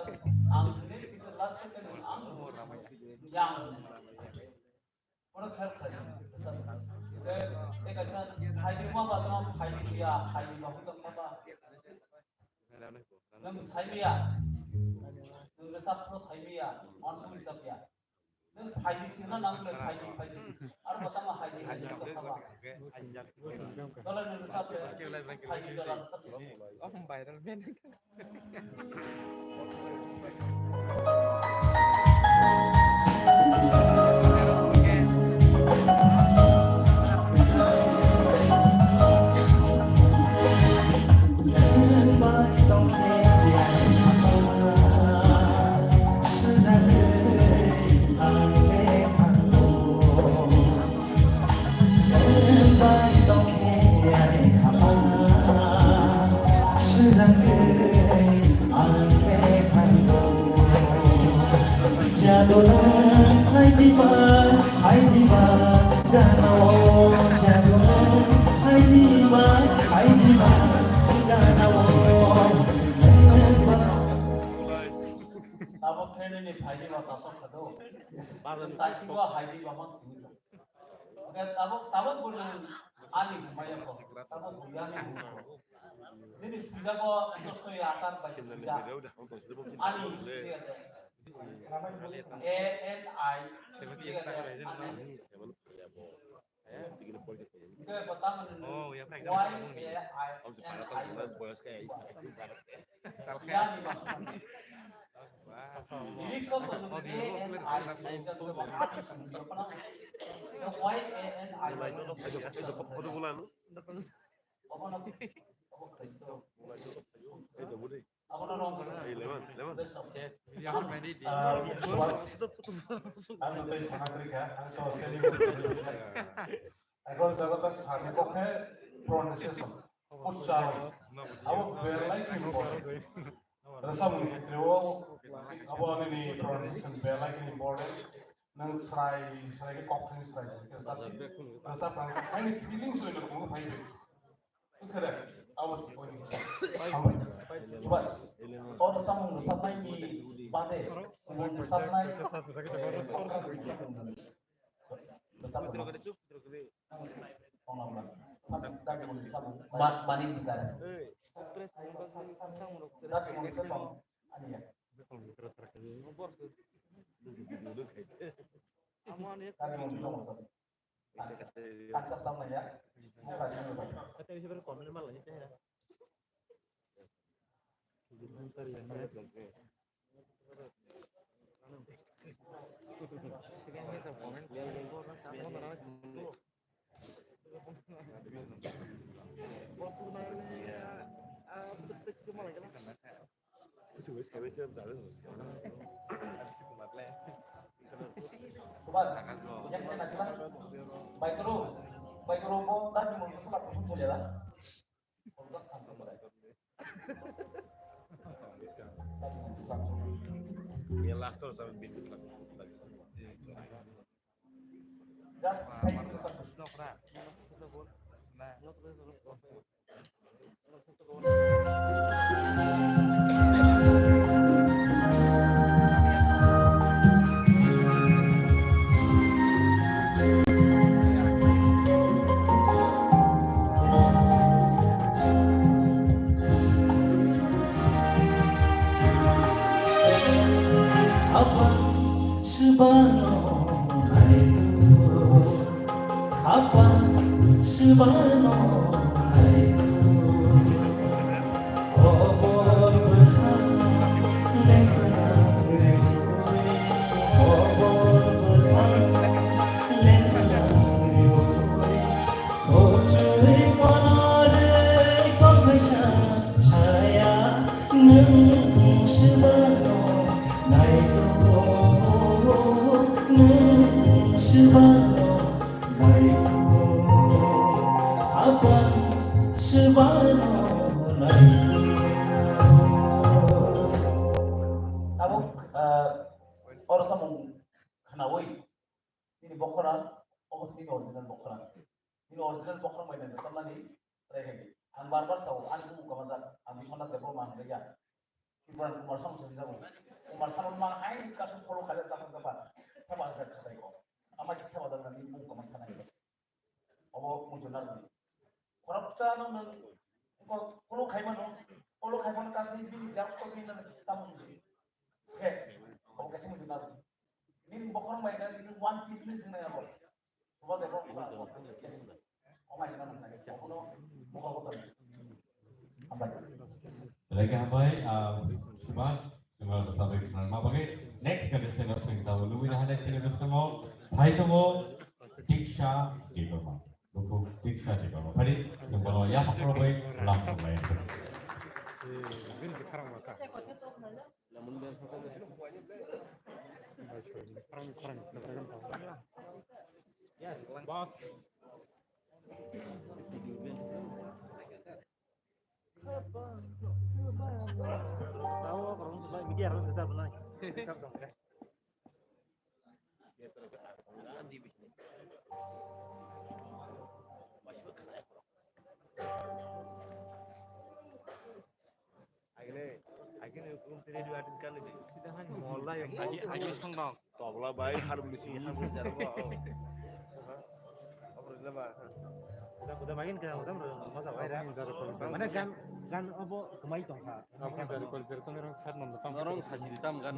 ang hwnwi, kintu last time ang yang. Oro khel khlai. Tei, tei kaisa phaidi ma ba tamo phaidi ya, phaidi ba hwnkha ma ba. Nwng saimaya. Nwng rwchapno saimaya. Uansukma rwchapya. Nwng phaidi sino nang le phaidi, phaidi. Aro bo tamo phaidi, phaidi tongkha ba. Dole nwng rwchap le phaidi dole rwchap le. Oh, viral man. Abo khe nini phaidi ba chasok kha do. Taisi ba haidi ba mang sini. Oke, tabuk, tabuk bo nwng ani hwnmaya kho. Tabuk bo ani hwnmaya kho. Nini swijak o joto ya akar bai swijak. Ani swijak. A N I swijak ani. Oke, bo tamo nwng Y A N I. Yani ba. Lyrics o to nwng A N I swijak, Y A N I. Obono, obo khaito. Abono wrong. Ah, Subhas, ang tei sana kri kha, ang to standing. Ekor jaga tak sani kokhe pronunciation, uchcharon. Abo belai khe important. Rwchapmung khetreo abo nini pronunciation belai khe important. Nwng srai, srai khe kok thani srai, srai khe rwchap. Rwchap thang, ani feelings bai rwchapmung phai bai. Buskha de? Abo se, oi, hambai. Chuba, o rwchapmung rwchapnaini bade, kubun rwchapnai, eh, rwchapmung. Ma-, mani bidar. Subhas, yang kena sila. Baik dulu, baik dulu, mau tadi mau sila kusum saja lah. Yang last terus sampai bintis lah. Dah, saya itu satu. Nah. Apa sebano haiku, apa sebano haiku. Apa sebano nai. Tabuk, ah, oro samung khnaui, nini bokhora, obo se nini original bokhora. Nini original bokhora mai nang tamnani try khai di. Ang bar bar sao, ani bumung kamajak, ang Biswanath Debbarma hwnjak ya. Tripura Kumar Sanu se hwnjago. Kumar Sanu ma hai kasu follow khaijak chakhan kapan. Thepajak khatai ko. Ama ki thepajak nani bumung kamai thanai. Obo muitu narwkni. Khoroksa no nwng ko-, kolo khaimano, kolo khaimano kasi bini jab to bini nang tamu sudi. He, obo kasi muitu narwkni. Nini bokhorok bai nang nini one piece ni sinai abo. Obo de bokhorok. Yes. Omai nang nang. Obo no bokhorok. Hambai. Lagi hambai, ah, Subhash, Subhash Sabri Khan ma bagi. Next contestant of Singh Tabu, Lubina Hane Singh Tabu, Thai Tabu, Diksha Debbarma. Buku Diksha Debbarma. Phari, Singh Tabu, ya pakro bai, lam samlai. Yes, boss. Tahu orang sudah media orang sudah mulai. Agile, agile hukum tiri dua tin kali. Agi, agi songnok. Tobla bai, harmoni sing, harmoni jarbo. Apa rila ba? Kuda, kuda main kena, kuda main. Masa bai ra. Mana gan, gan obo kemai tongkha. Apa jari culture song orang sehat nonton tam. Orang saji di tam gan,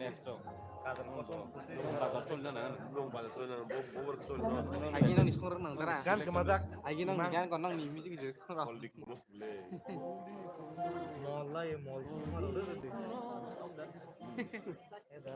next song. Kadang kosong. Bazar chol jana. Long bazar chol jana, bo, bo, chol jana. Agi nang ni song nang tara. Gan kemajak. Agi nang ni gan kon nang ni music je. Politik mulus bule. Mol lai, mol. Eda.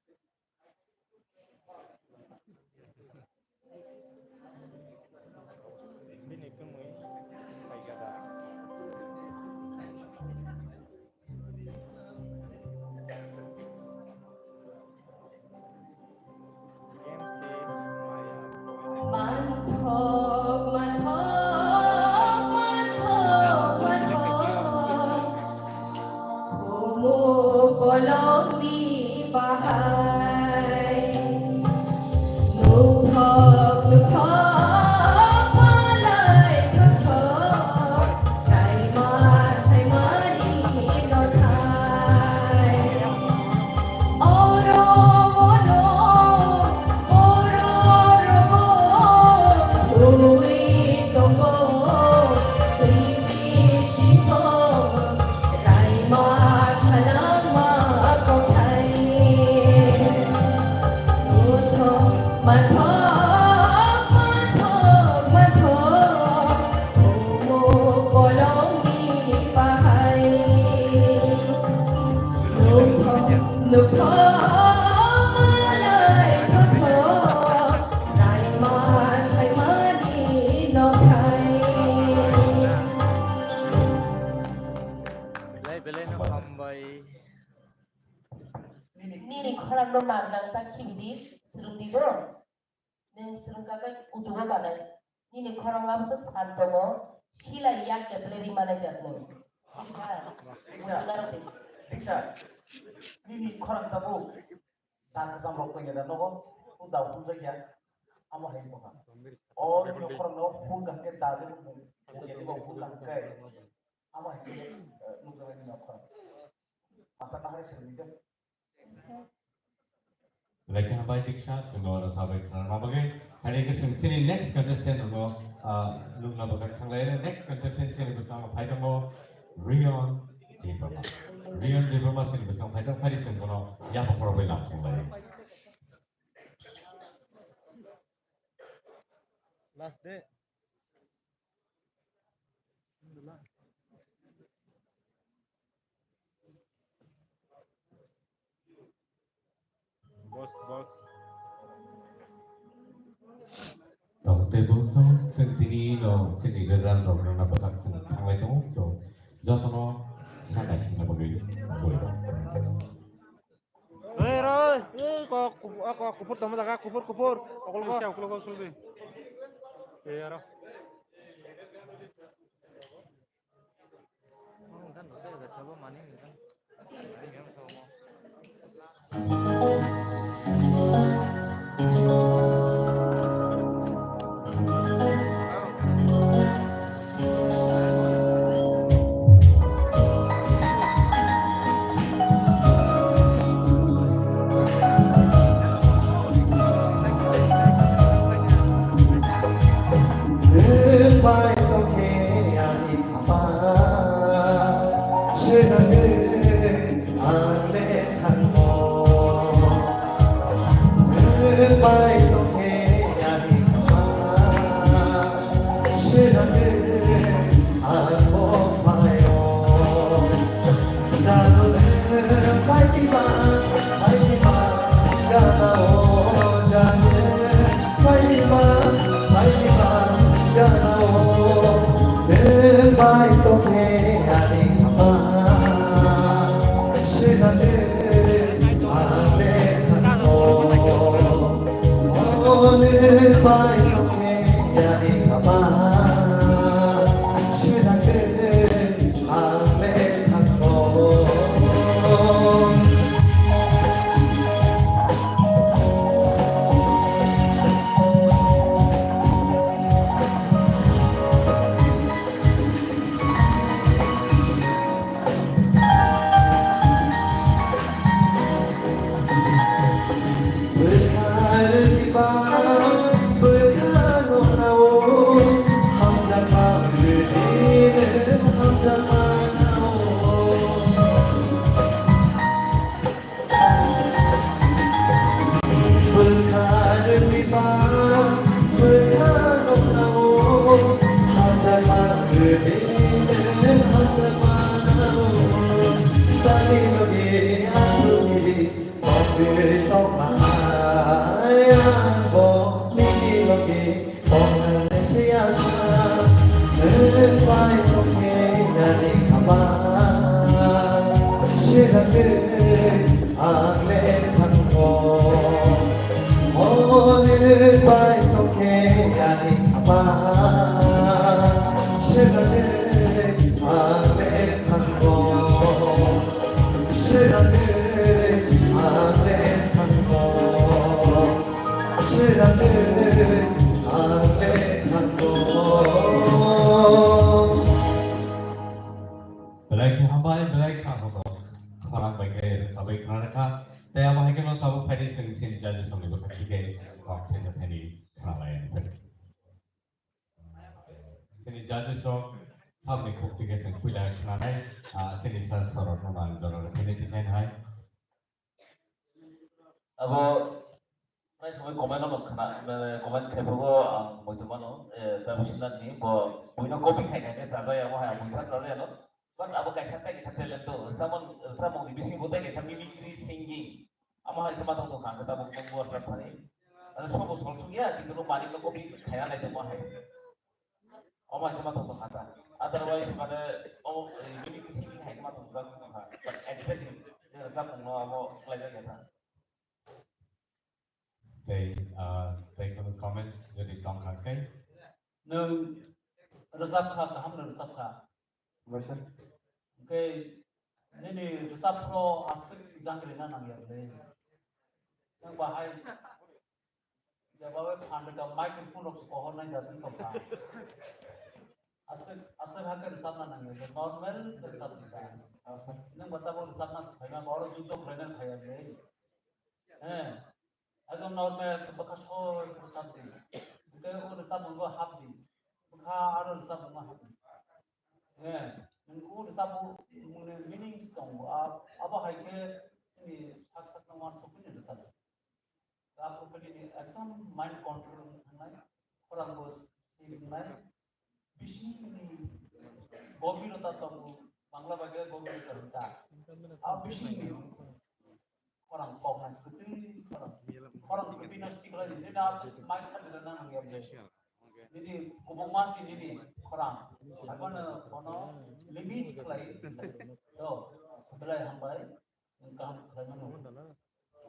Bini kwmwi phaikha da. Manthok, manthok, manthok, manthok. Kumu kolongni bahai. Nukhok, nukhok, malai nukhok. Saima, saimani nothai. Oro, oro, oro, oro, ui tongo, ui bisingo, raima salangma kothai. Uthok, mathok, mathok, mathok, umo kolongni bahai. Nukhok, nukhok, malai nukhok, naima saimani nokhai. Belai, belai no hambai. Nini khorang no magna ta khibidi, swrwngdi do. Nwng swrwngkha khe uchugo manai. Nini khorang abose phan tongo, sila yak khe belai ri manai jak nwng. Buji kha? Diksa. Uchu narwk di. Diksa. Nini khorang tabuk da kwcham rok tongya da nogo, o da phunjak ya. Amo hai bokha. O nini khorang no phun kha khe da je phun kha khe. Amo hai khe, eh, nukjaknai nini khorang. Master na hai swrwngdi khe. Belai khe hambai Diksha, chwngno oro sabai khwnarma bagwi. Haini hwnkhe chwng chini next contestant rokno, ah, nukna bagwi thanglai. Next contestant chini bwskango phai tongo Rion Debbarma. Rion Debbarma chini bwskango phai tongo, phai di chwng bono yapha khorokbai lam swnglai. Last day. Boss, boss. Tei bumsong chwng tini no chini result rok rwna bwkhak chwng thanglai tongo. So, jotono sana singna bagwi bui rok. Roi, roi, ei, kok, kok, kok, kupur tamo jaga, kupur, kupur, okol ko. Siya, okol ko, suldi. Ei, aro. Belai khe hambai, belai kha hambai. Khorang bai khe rwchapwi khna rwkha. Tei abo hai kheno tabuk phaidi chwng chini judges rokni bwkha khe kok thaijakthani khna lai ani phai. Chini judges rok saboni khuk twi khe chwng puila khna nai, ah, chini sir Sorot no ang jora rw phai nai twi sai hai. Abo prai samui comment no khna, mane comment khaiphago ang muitu mano, eh, Dabi Sinani bo buino copy khai khai khe chajaya, amo hai ang buisa chajaya no. But abo kaisa tai kaisa talent do, rwchapmung, rwchapmung ni bisingo tai kaisa mimicry singing. Amo hai khe ma tong tong kha, ang khe tabuk tong bo rwchap thani. Ano sobo sol sung ya, kintu no mani no copy khaina nai tongma hai. Omo hai khe ma tong tong kha ta. Otherwise, mane, omo, eh, mimicry singing hai khe ma tong tong kha. But exactly, je rwchapmung no amo khlai jak ya ta. Tei, ah, tei kono comments jodi tong kha khe? Nwng rwchap kha, kaham no rwchap kha. Masa? Hwnkhe nini rwchapro aswk jang rina nang ya le. Nwng bahai jeba bai phan rwkha microphone rok se kohor nai jat wng tong kha. Aswk, aswk hakhe rwchapna nang ya, normal khe rwchap di kha. Nwng ba tabuk rwchapna se phaima, ba oro juddo khlaina phai ya le. He. Ekdom normal khe bwkha soi khe rwchap di. Hwnkhe o rwchapmung bo hap di. Bwkha aro rwchapmung bo hap di. He. Nwng o rwchapmung ni meaning se tongo. A-, abo hai khe nini sak sak no uansuk phano rwchap di. Abo khe nini ekdom mind control wng thangnai. Khorang bo swi wngnai. Bisingni gobirota tongo, Bangla bai khe gobirota hwn kha. A bisingni khorang koknai, kwtwi khorang Nini aswk mai kha nang ya. Nini kubung masi nini khorang. Abono kono limit khlai. Do, belai hambai. Kaham khlai mano.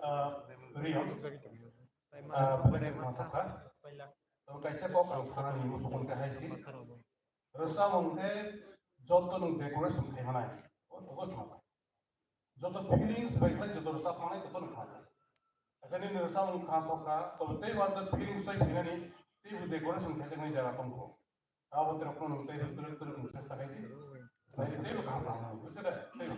Ah, Riyo. Ah, belai khna thokha. Tamo kaisa kok ang sanani musumo khe hai si. Rwchapmung khe joto nwng decoration khai manai. O to joto khna. Joto feelings bai khlai joto rwchapmani joto no khna. Akhani ni rwchapmung khna thokha, to tei bar feelings bai khainani tei bu decoration khai jaknai jaga tongkho. Abo tei rokno nwng tei rok tei rok tei rok nwng sesta khai di. Nai tei bo kaham kaham nang, buji de? Tei bo.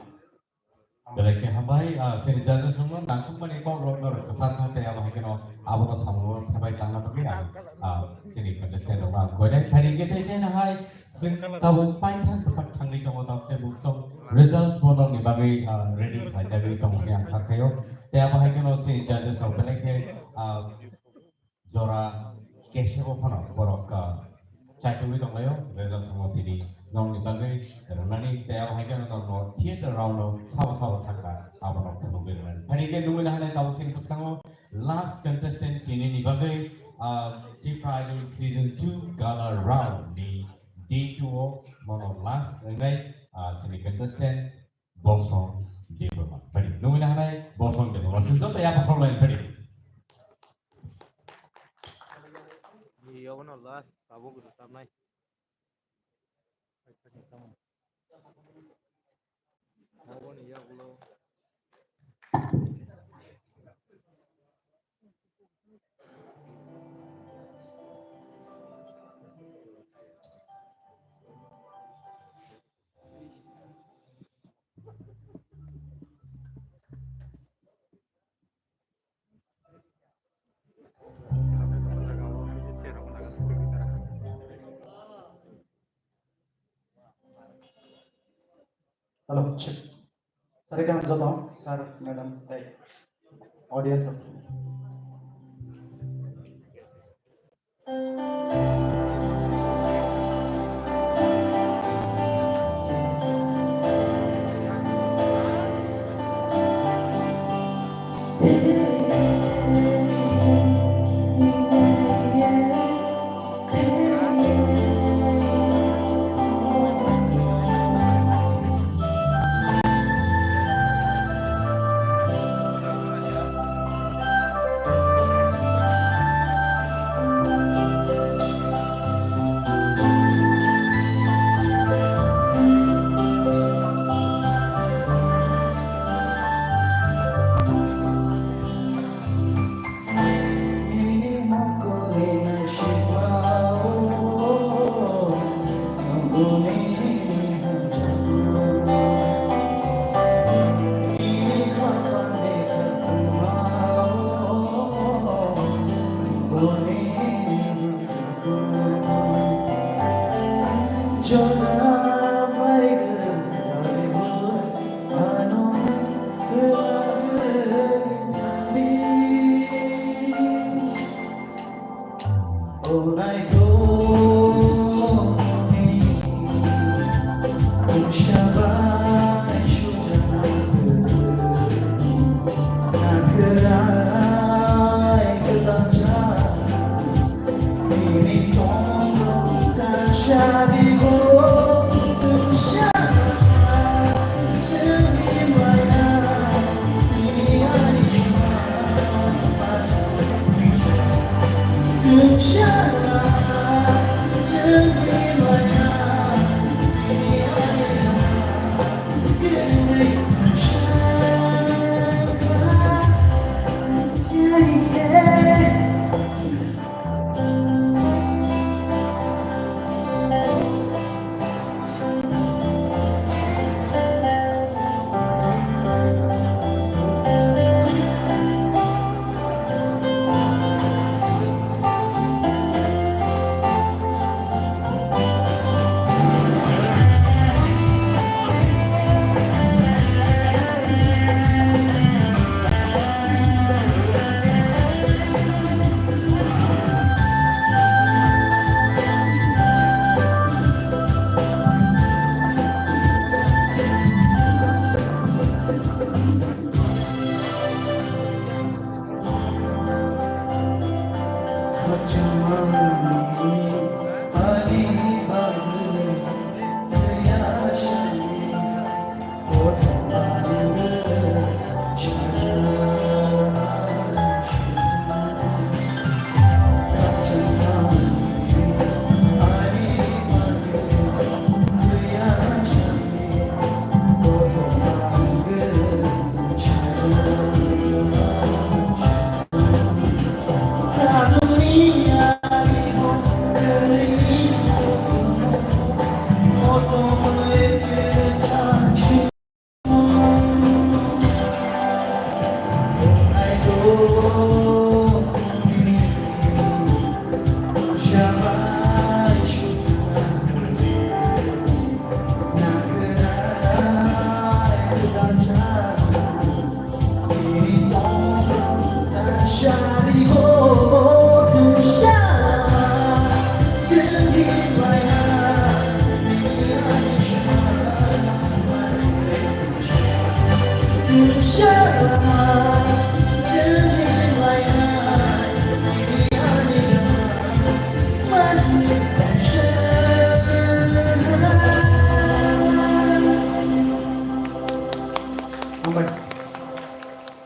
Belai khe hambai, ah, sini judges rokno nangkukmani kok rokno rwkha sa tha tei abo hai kheno abono samung thabai tangna bagwi ang, ah, sini contestant rokno ang koinai phaidi khe tei sini hai chwng tabuk paithak bwkhak thangwi tongo tabuk tei buk song results bono ni bagwi, ah, ready khlaijagwi tongo hwnwi ang kha khaio. Tei abo hai kheno sini judges rok belai khe, ah, jora kesebo phano borok, ah, chaitugwi tonglaio, result samo tini nokni bagwi rwnani tei abo hai kheno norokno theater round o sabo sabo thangkha abono phunugwi rwnani. Phaidi khe nugwi nahanai tabuk sini bwskango last contestant tini ni bagwi, ah, Tipra Idol season two gala round ni day two o mono last wngnai, ah, sini contestant Bosong Debbarma. Phaidi. Nugwi nahanai Bosong Debbarma. Sini joto yapha khoroknai phaidi. Yono last tabuk rwchapnai. Aboni yagulo. Hello, check. Sari kaham joto, sir, madam, tei audience rok.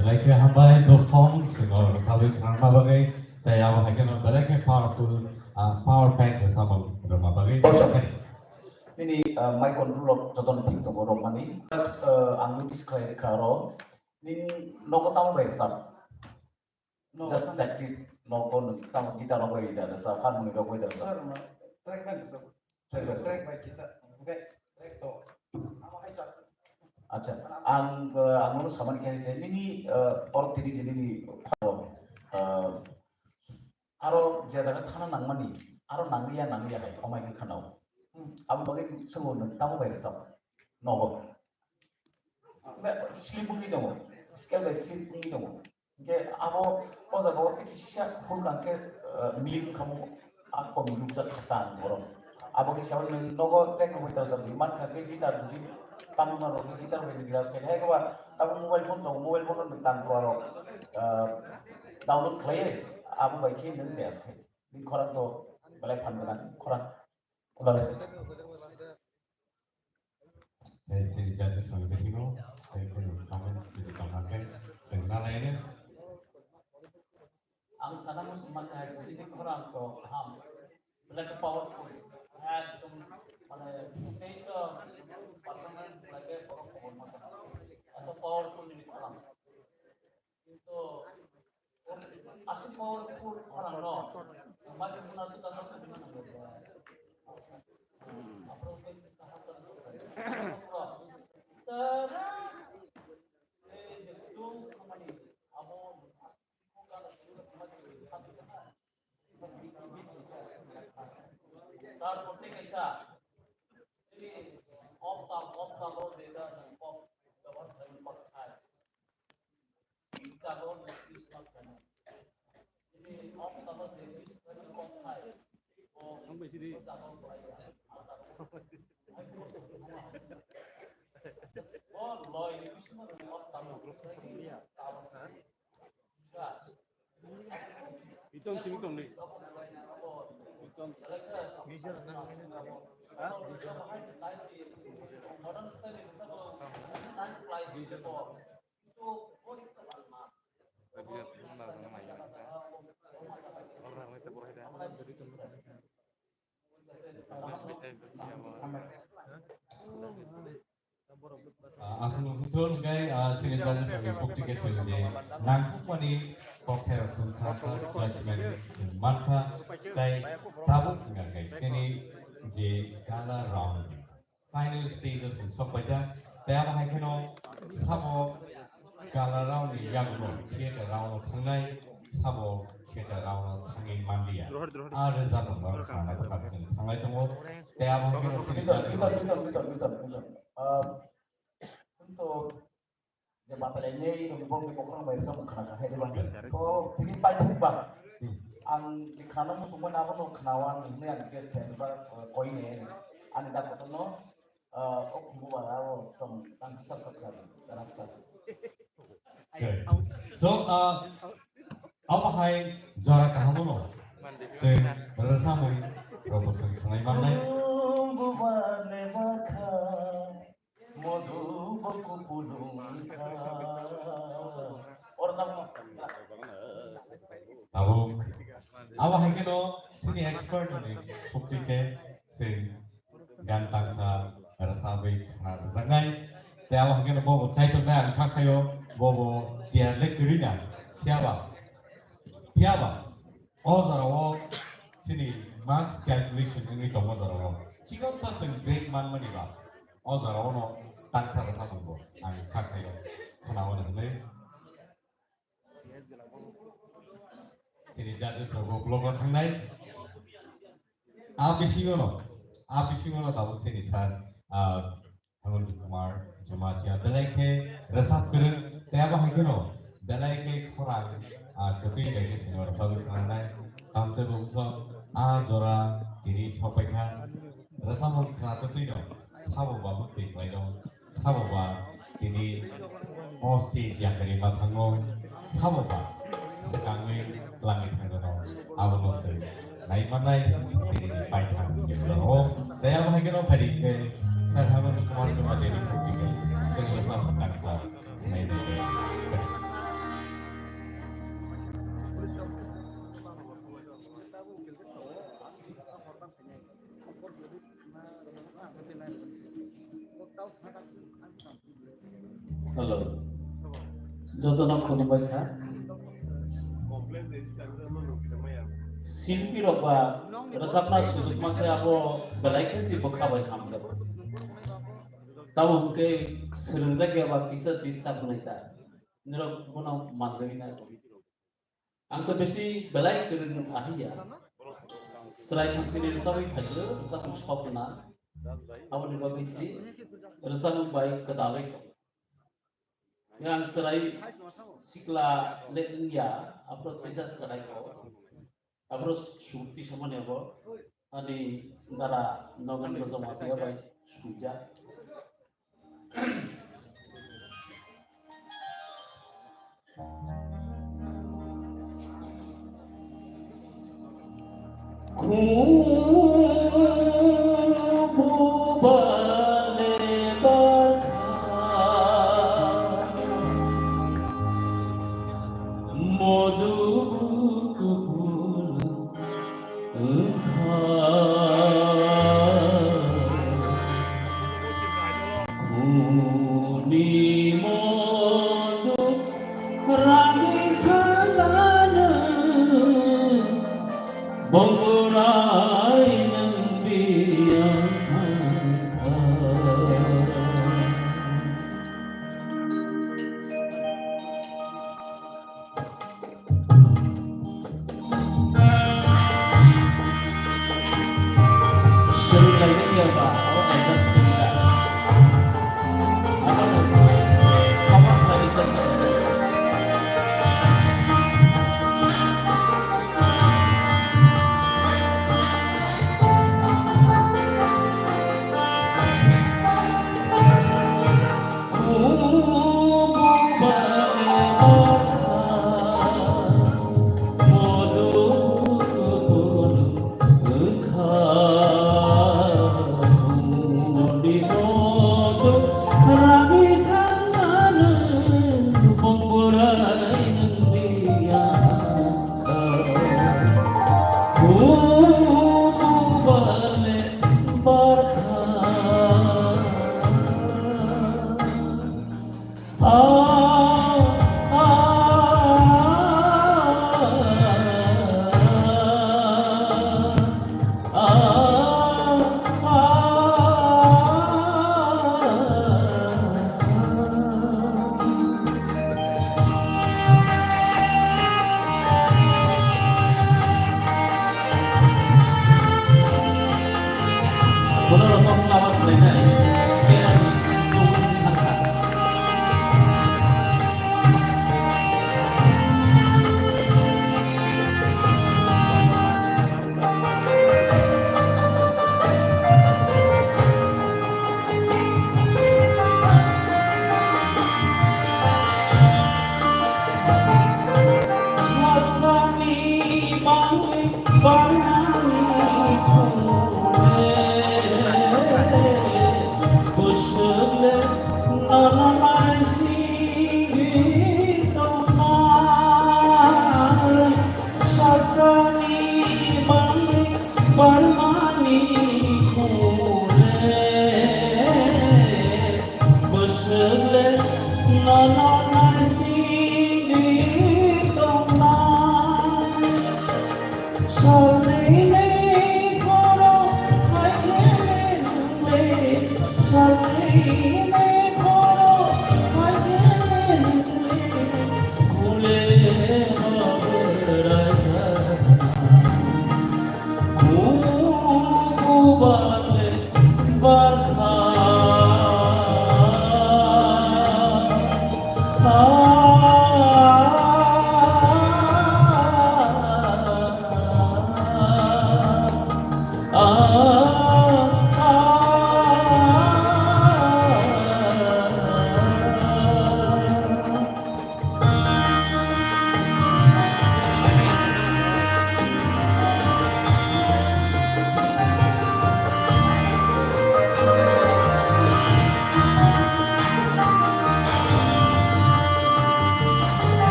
Belai khe hambai, bwsong chwngno rwchabwi khnarma bagwi, tei abo hai kheno belai khe powerful, ah, power pack rwchapmung rwma bagwi. Bosong. Nini, ah, mic control rok jotono thik tongo romani. But, ah, ang notice khlai rwkha aro, nini nogo tamo bai rwchap? No, just practice, nogo nwng tamo guitar rogwi da rwchap, harmony rogwi da rwchap? Sir, ma, track bai rwchap. Track bai rwchap. Track bai kisa, hwnkhe track to. Amo hai class. Acha, ang, uh, ang nono samani khe hai se, nini, uh, oro tini je nini pharo, uh, aro je jaga thana nangmani, aro nangliya, nangliya hai, omai khe khanao. Hmm. Abo bagwi swngo nwng tamo bai rwchap? Nogo. Slip wngwi tongo, scale bai slip wngwi tongo. Hingke abo o jaga o tei kisa hul kang khe, eh, milik wngkha mo, a kom nukjak kha ta ang borok. Abo khe saui nwng nogo techno bai ta sajagwi man kha khe guitar rwgwi tamna rok khe guitar bai rwgwi ras khe hai khe ba tabuk mobile phone tongo, mobile phone no nwng tan pura rok, eh, download khlaiwi abo bai khe nwng res khe. Bini khorang to belai phan gwnang khorang. Tei sini judges rokni bisingo tei kunu comments tini tongkha khe chwng nalaino. Ang sana muchung mankha hai sini khorang to kaham, belai khe powerful, ekdom mane teiso performance belai khe borok khobor mankha, eto powerful ni khorang. Kintu aswk powerful khorang no, microphone aswk kata kata nang. Tarpor tei kaisa, tini oktal, oktal o jeta nang kok, gabar kok khai. Itom simi tong ni. Itom. Ha? Ah, aswk no sujol hwnkhe, ah, sini judges rokni bukti khe chwng je nangkukmani kokthairok chwng kha, judgment chwng man kha, tei tabuk hwnkha khe sini je gala round. Final stage o chwng sok paijak. Tei abo hai kheno sabo gala round ni yagulo theater round o thangnai, sabo theater round o thangwi manliya. A result rok no khanai bwkha chwng thanglai tongo. Tei abo hai kheno sini judge rok. Ah, to je batalai nei rok bong ni bokhorok bai rwchapmung khna kha hai de bang. To tini paithak ba. Hmm. Ang je khna muchungmani abo no khnawa hinwi ang guess khlai ba, eh, koi ne ani da kotor no, eh, o khumbu bara o som tang sa sa kha da sa. Okay. So, uh, abo hai jora kaham no. Chwng rwchapmung rokbo chwng khwnai mannai. Tabuk abo hai kheno chini expert ni khukti khe chwng gan tangsa rwchapwi khna rwjaknai. Tei abo hai kheno bobo chaitok nai ang kha khaio, bobo tiyar le kwrwi na. Phiyaba, phiyaba o jora o chini marks calculation wngwi tongo jora o. Chikon sa chwng break man mani ba o jora o no tangsa rwchapmung bo ang kha khaio, khna o hwnwi. Chini judges rok bo block o thangnai. A bisingo no, a bisingo no tabuk chini sir, ah, Hemant Kumar Jamatia belai khe rwchap kwrwng, tei abo hai kheno belai khe khorang, ah, kwtwi bai khe chini rwchapwi khwnanai. Tamtei bo wngkha a jora tini sokpai kha. Rwchapmung khwna twtwi no sabo ba bwtwi khlai dong. Sabo ba tini o stage yakari ma thango, sabo ba swkangwi twlangwi thangno, abono se nai manai tini paithak ni jora o. Tei abo hai kheno phaidi khe sir Hemant Kumar Jamatia ni khukti khe chwng rwchap tangsa nai manai. Hello. Jotono khulumbai kha. Silpi rok ba rwchapna sujukma khe abo belai khe si bwkha bai hamjak. Tamo hwnkhe swrwngjak ya ba kisa disturb wngnai ta. Norok bono manjagwi na. Ang to bisi belai kwrwng ahiya. Chwrai phansini rwchapwi phaikhe rwchapmung sokna. Aboni bagwi si rwchapmung bai kwtalwi tong. Yang chwrai sikla le wngya, aphuru teisa chwrai ko. Aphuru sukti samani abo ani dara Nogendra Jamatia bai sujak. Wngkha khuni modo rani thangano, bongrai nang biyang thangkha.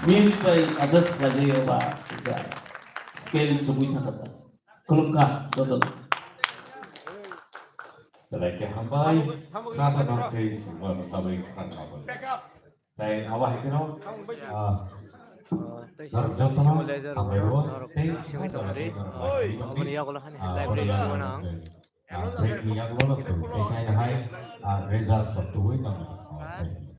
Music by Adas Lagriya ba, scale chugui thangkha. Khulumkha joto. Belai khe hambai, khna thangkha khe sungma rwchabwi khna thangkha. Tai abo hai kheno, ah, norok jotono hambai o, tei norok jotono tei norok bai tongdi. Aboni yagulo hani ah, library aboni yagulo ang. Ah, break ni yagulo no suru, tei sai hai, ah, results of tubui nang.